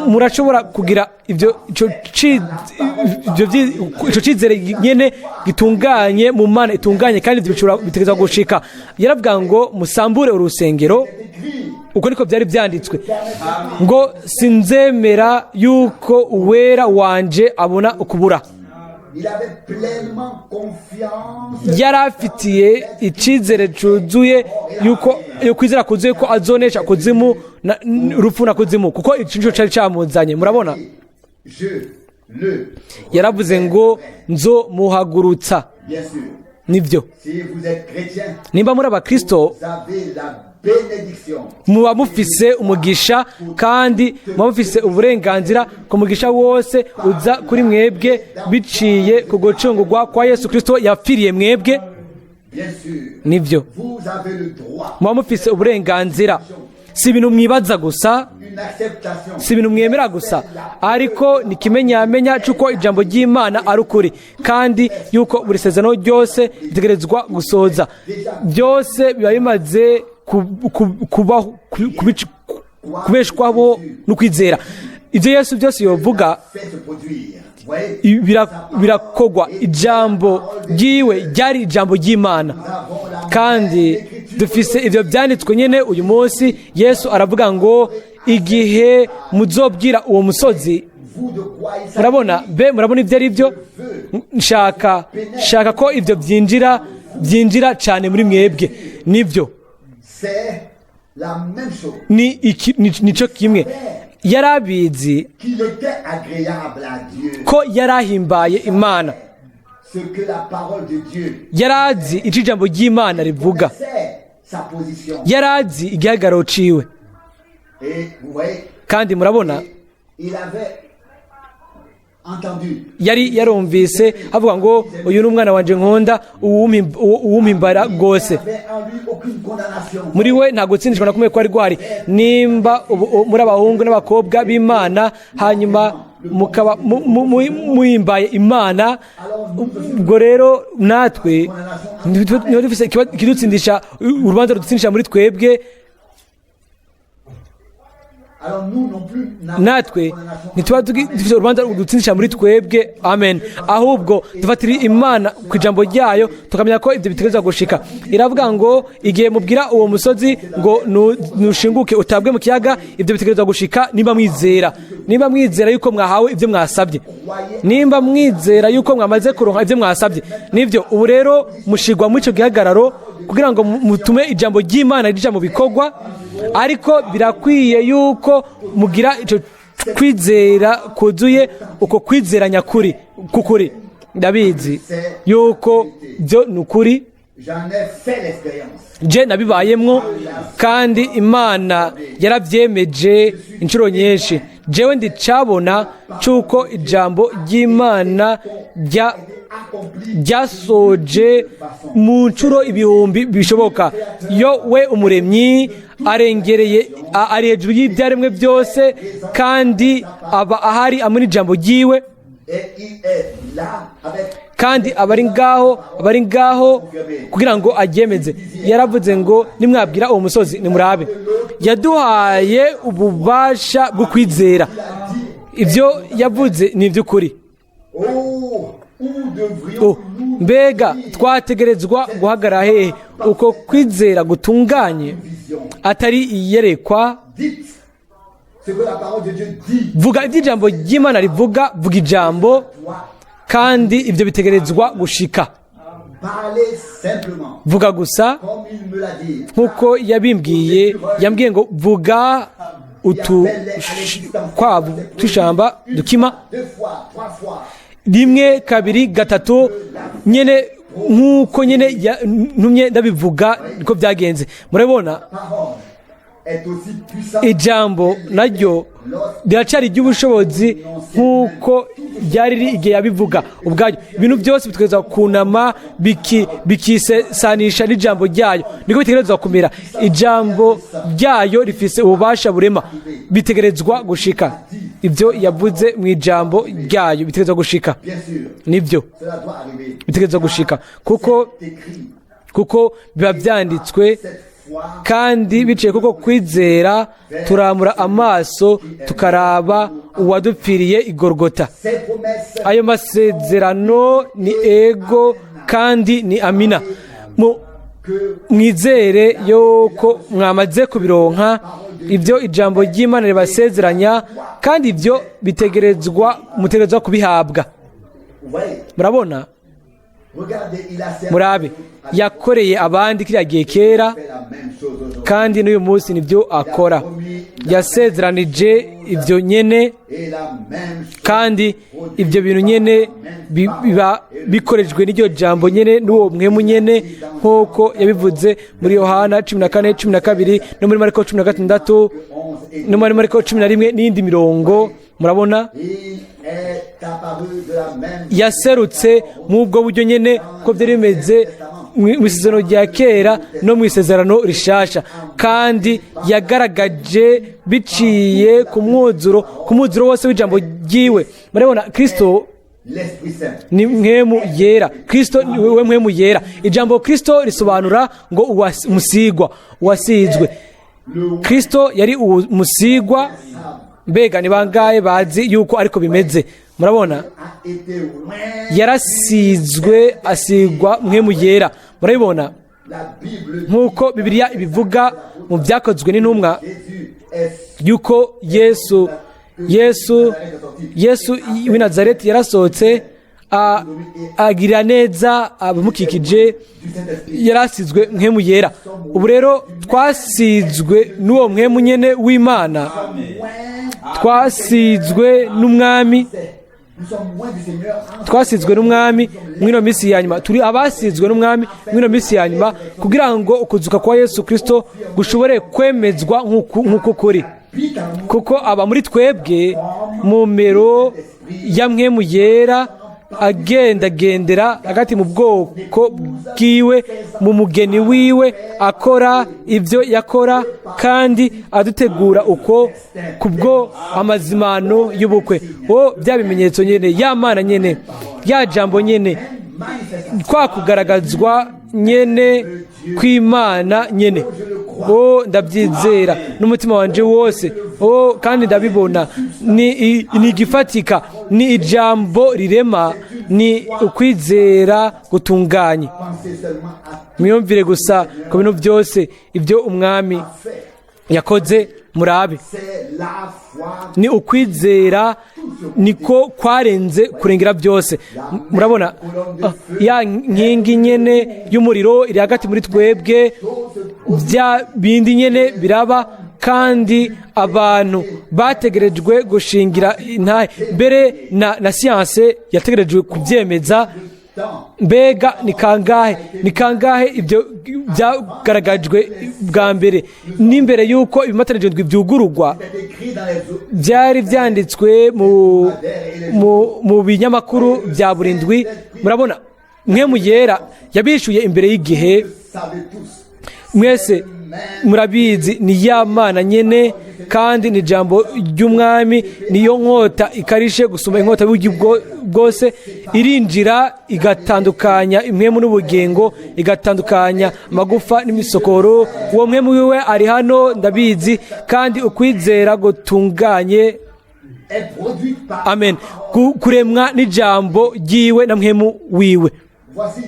Murashobora kugira ibyo ico cizere nyene gitunganye mu Mana itunganye, kandi ivyo bishobora, bitegerezwa gushika. Yaravuga ngo: "Musambure urusengero, uko niko byari byanditswe ngo: sinzemera yuko Uwera wanje abona ukubura." Il avait pleinement confiance. Yari afitiye icyizere cyuzuye yuko, yo kwizera kuzuye ko azonesha kuzimu na urupfu na kuzimu, kuko ico nico cari camuzanye. Murabona? Je le. Yaravuze ngo: "Nzomuhagurutsa." Bien sûr. Nibyo. Si vous êtes chrétien, Nimba muri abakristo, vous avez la bénédiction. Muba mufise umugisha kandi muba mufise uburenganzira ku mugisha wose uza kuri mwebwe biciye ku gucungurwa kwa Yesu Kristo yapfiriye mwebwe. Bien sûr, Nibyo. vous avez le droit, Muba mufise uburenganzira. Si ibintu mwibaza gusa, une acceptation. si ibintu mwemera gusa, ariko ni ikimenyamenya cy'uko ijambo ry'Imana ari ukuri kandi yuko buri sezerano ryose ritegerezwa gusohoza. Byose biba bimaze kubaho, kubeshwaho no kwizera. Ibyo Yesu byose yovuga Fait se produire. Vous voyez, birakogwa. Ijambo ryiwe ryari ijambo ry'Imana, kandi dufise ibyo byanditswe nyine uyu munsi. Yesu aravuga ngo igihe muzobwira uwo musozi. Vous de quoi il s'agit? Murabona be, murabona ibyo ari byo? Nshaka ko ibyo byinjira cyane muri mwebwe. Nibyo. C'est la même chose. Ni iki, nico kimwe. Yari abizi Qu'il était agréable à Dieu. ko yari ahimbaye Imana. Ce que la parole de Dieu Yari azi icyo ijambo ry'Imana rivuga. c'est sa position. Yari azi igihagararo ciwe. Et vous voyez, Kandi murabona, il avait entendu. yari yarumvise avuga ngo uyu ni umwana wanje nkunda, uwumpimbara rwose. Il n'y avait en lui aucune condamnation. Muri we nta gutsindishwa na kumwe kwari guhari. Nimba muri abahungu n'abakobwa b'Imana, hanyuma mukaba muhimbaye Imana, ubwo rero natwe niba dufise ikidutsindisha, urubanza rudutsindisha muri twebwe, Alors nous non plus n'avons natwe condamnation. Ntituba dufite urubanza rudutsindisha muri twebwe, amen. Ahubwo dufatira Imana ku ijambo ryayo, tukamenya ko ibyo bitegerezwa gushika. Iravuga ngo igihe mubwira uwo musozi ngo nushinguke utabwe mu kiyaga, ibyo bitegerezwa gushika nimba mwizera, nimba mwizera yuko mwahawe ibyo mwasabye, nimba mwizera yuko mwamaze kuronka ibyo mwasabye. Nibyo. Ubu rero mushigwa muri icyo gihagararo kugira ngo mutume ijambo ry'Imana rija mu bikorwa, ariko birakwiye yuko mugira icyo kwizera kuzuye, uko kwizera nyakuri kukuri. Ndabizi yuko byo ni ukuri. J'en ai fait l'expérience. Je nabibayemwo kandi Imana yarabyemeje inshuro nyinshi. Jewe ndicabona cy'uko ijambo ry'Imana Accompli ryasoje mu nshuro ibihumbi bishoboka. Yo we umuremyi arengereye, ari hejuru y'ibyaremwe byose, kandi aba ahari amwe n'ijambo ryiwe. Et il est là avec Kandi aba ari ngaho kugira ngo aryemeze. Yaravuze ngo nimwabwira uwo musozi, nimurabe. Yaduhaye ububasha bwo kwizera. Ibyo yavuze ni iby'ukuri. Oh, où devrions Oh, nous mbega twategerezwa guhagarara hehe uko kwizera gutunganye vision? atari iyerekwa? Dites ce que la parole de Dieu dit. Vuga ibyo ijambo ry'Imana rivuga, vuga ijambo, Toi, kandi ibyo bitegerezwa gushika. Parlez simplement, Vuga gusa comme il me l'a dit. nk'uko yabimbwiye. Yambwiye ngo vuga utu kwavu tw'ishamba dukima. Deux fois, trois fois. Rimwe, kabiri, gatatu, nyene nk'uko nyene ntumye ndabivuga, niko byagenze. Murabona? Parole est aussi puissante Ijambo naryo riracari iry'ubushobozi nk'uko ryari riri igihe yabivuga ubwaryo. Ibintu byose bitegerezwa kunama, bikisanisha n'ijambo ryayo. Niko bitegerezwa kumera. Ijambo ryayo rifise ububasha burema. Bitegerezwa gushika. Ibyo yavuze mu ijambo ryayo bitegerezwa gushika. Bien sûr, Nibyo. cela doit arriver. Bitegerezwa gushika kuko C'est écrit. kuko biba byanditswe. Cette foi Kandi biciye kuko kwizera turamura amaso tukaraba uwadupfiriye igorogota. Ces promesses Ayo masezerano ni ego kandi ni amina. Que Mwizere yuko mwamaze kubironka ibyo ijambo ry'Imana ribasezeranya, kandi ibyo bitegerezwa, mutegerezwa kubihabwa. Vous voyez, Murabona? regardez, il a servi Murabe, yakoreye abandi kiriya gihe kera, fait la même chose aujourd'hui. kandi n'uyu munsi nibyo akora. Promis Yasezeranije ibyo nyene, Et la même chose kandi ibyo bintu nyene biba bikorejwe n'iryo jambo nyene n'uwo mwemu nyene, nk'uko yabivuze muri Yohana 14:12 no muri Mariko 16 11 et no muri Mariko 11 n'iyindi mirongo. Murabona, il est apparu de la même yaserutse mu ubwo buryo nyene ko byari bimeze mu isezerano rya kera no mu isezerano rishasha, kandi yagaragaje biciye ku mwuzuro wose w'ijambo ryiwe. Murabona, Kristo l'Esprit Saint. ni mwemu yera. Kristo ni we mwemu yera. Ijambo Kristo risobanura ngo umusigwa, uwasizwe. Kristo yari umusigwa. Mbega ni bangahe bazi yuko ariko bimeze? Murabona, A été oint. yarasizwe, asigwa mwemu yera. Murabibona, La Bible dit nk'uko Bibiliya ibivuga mu Byakozwe n'Intumwa, Jésus est yuko Yesu w'i Nazareti yarasohotse, agirira neza abamukikije, du Saint-Esprit. yarasizwe mwemu yera. Ubu rero twasizwe n'uwo mwemu nyene w'Imana, twasizwe n'Umwami. Nous sommes oints du Seigneur en Twasizwe n'Umwami mw'ino minsi ya nyuma. Turi abasizwe n'Umwami mw'ino minsi ya nyuma kugira ngo ukuzuka kwa Yesu Kristo gushobore kwemezwa nk'uko kuri, habite en nous kuko aba muri twebwe mu mero ya mwemu yera, agendagendera hagati mu bwoko bwiwe, mu mugeni wiwe, akora ibyo yakora kandi adutegura uko kubwo amazimano y'ubukwe. O, bya bimenyetso nyene, ya Mana nyene, ya jambo nyene, manifestation. kwa kugaragazwa nyene kw'Imana nyene. O, ndabyizera n'umutima wanje wose. O, kandi ndabibona, ni igifatika, ni ijambo rirema, ni ukwizera gutunganye. Pensez seulement à Mwiyumvire gusa ku bintu byose ibyo Umwami fait. yakoze. Murabe, C'est la foi. ni ukwizera niko kwarenze kurengera byose. Murabona, ya nkingi nyene y'umuriro iri hagati muri twebwe, bya bindi nyene biraba, kandi abantu bategerejwe gushingira intahe, mbere na siyanse yategerejwe kubyemeza. Mbega ni kangahe, ni kangahe ibyo byagaragajwe bwa mbere n'imbere y'uko ibimatanije ndwi byugururwa? C'est écrit dans les Byari byanditswe mu binyamakuru bya burindwi. Murabona, mwe mu yera yabishuye imbere y'igihe. Savez tous. Mwese murabizi, ni ya Mana nyene, kandi ni ijambo ry'Umwami, niyo nkota ikarishe gusumba inkota y'uburyo bwose, irinjira igatandukanya impwemu n'ubugingo, igatandukanya amagufa n'imisokoro. Uwo mwemu wiwe ari hano, ndabizi, kandi ukwizera gutunganye Est produite par. Amen, kuremwa n'ijambo ryiwe na mwemu wiwe. Voici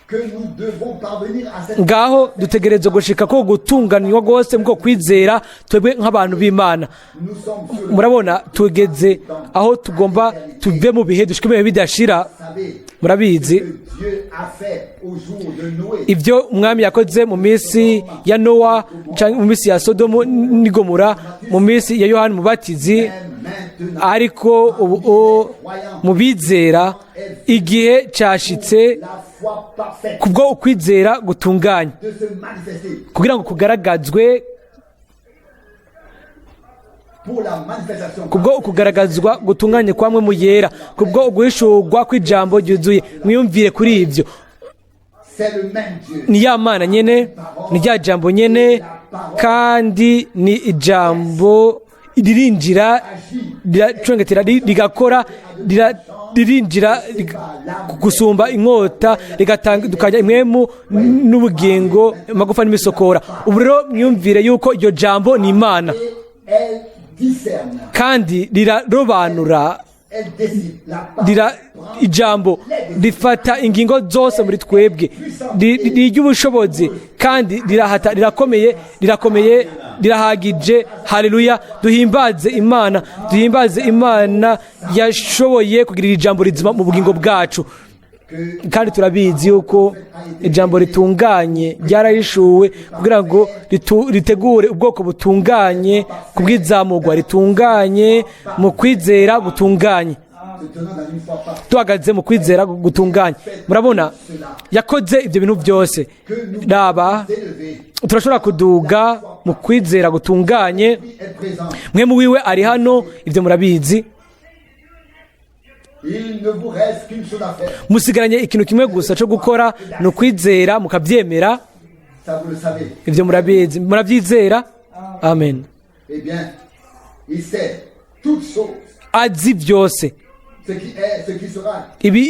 que nous devons parvenir à cette Ngaho dutegerezwa gushika ko gutunganywa rwose mu kwizera, twebwe nk'abantu b'Imana. Nous sommes sur le Murabona, tugeze aho tugomba tuve mu bihe dushike mu bihe bidashira. Savez Murabizi que Dieu a fait au jour de Noé. ibyo Umwami yakoze mu minsi ya Nowa canke mu minsi ya Sodomu n'Igomora, mu minsi ya Yohani Mubatizi. Mais maintenant, Ariko ubu mu bizera igihe cyashitse la foi parfaite kubwo ukwizera gutunganye de se manifester kugira ngo kugaragazwe, pour la manifestation kubwo ukugaragazwa gutunganye kwa mwe mu yera, kubwo uguhishurwa kw'ijambo ryuzuye. Mwiyumvire kuri ibyo. C'est le même Dieu. Ni ya Mana nyene, ni rya jambo nyene, kandi ni ijambo ririnjira, riracongetera, rigakora, ririnjira gusumba inkota, rigatandukanya impwemu n'ubugingo, amagufa n'imisokora. Ubu rero mwiyumvire yuko iryo jambo ni Imana. Et elle discerne, Kandi rirarobanura. elle décide. La parole Rira ijambo rifata ingingo zose muri twebwe, riry'ubushobozi, kandi rirahata, rirakomeye, rirakomeye, rirahagije. Haleluya! Duhimbaze Imana, duhimbaze Imana yashoboye kugirira ijambo rizima mu bugingo bwacu. Que Kandi turabizi yuko ijambo ritunganye ryarahishuwe kugira ngo ritegure ubwoko butunganye ku bw'izamurwa ritunganye mu kwizera gutunganye, se tenant dans une foi parfaite, duhagaze mu kwizera gutunganye. Murabona, yakoze ibyo bintu byose. Que nous Raba, élever, turashobora kuduga mu kwizera gutunganye. lui est présent. Mpwemu wiwe ari hano, ibyo murabizi. Il ne vous reste qu'une chose à faire. Musigaranye ikintu kimwe gusa cyo gukora, ni ukwizera mukabyemera. Ça, vous le savez. Ibyo murabizi, murabyizera. Amen. Eh bien, il sait toutes choses. Azi byose. Ce qui est, ce qui sera. Ibi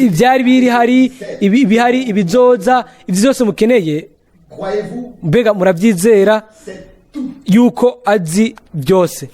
ibyari biri hari, ibi ibihari, ibizoza, ibyo byose mukeneye. Croyez-vous, Mbega murabyizera c'est tout. yuko azi byose?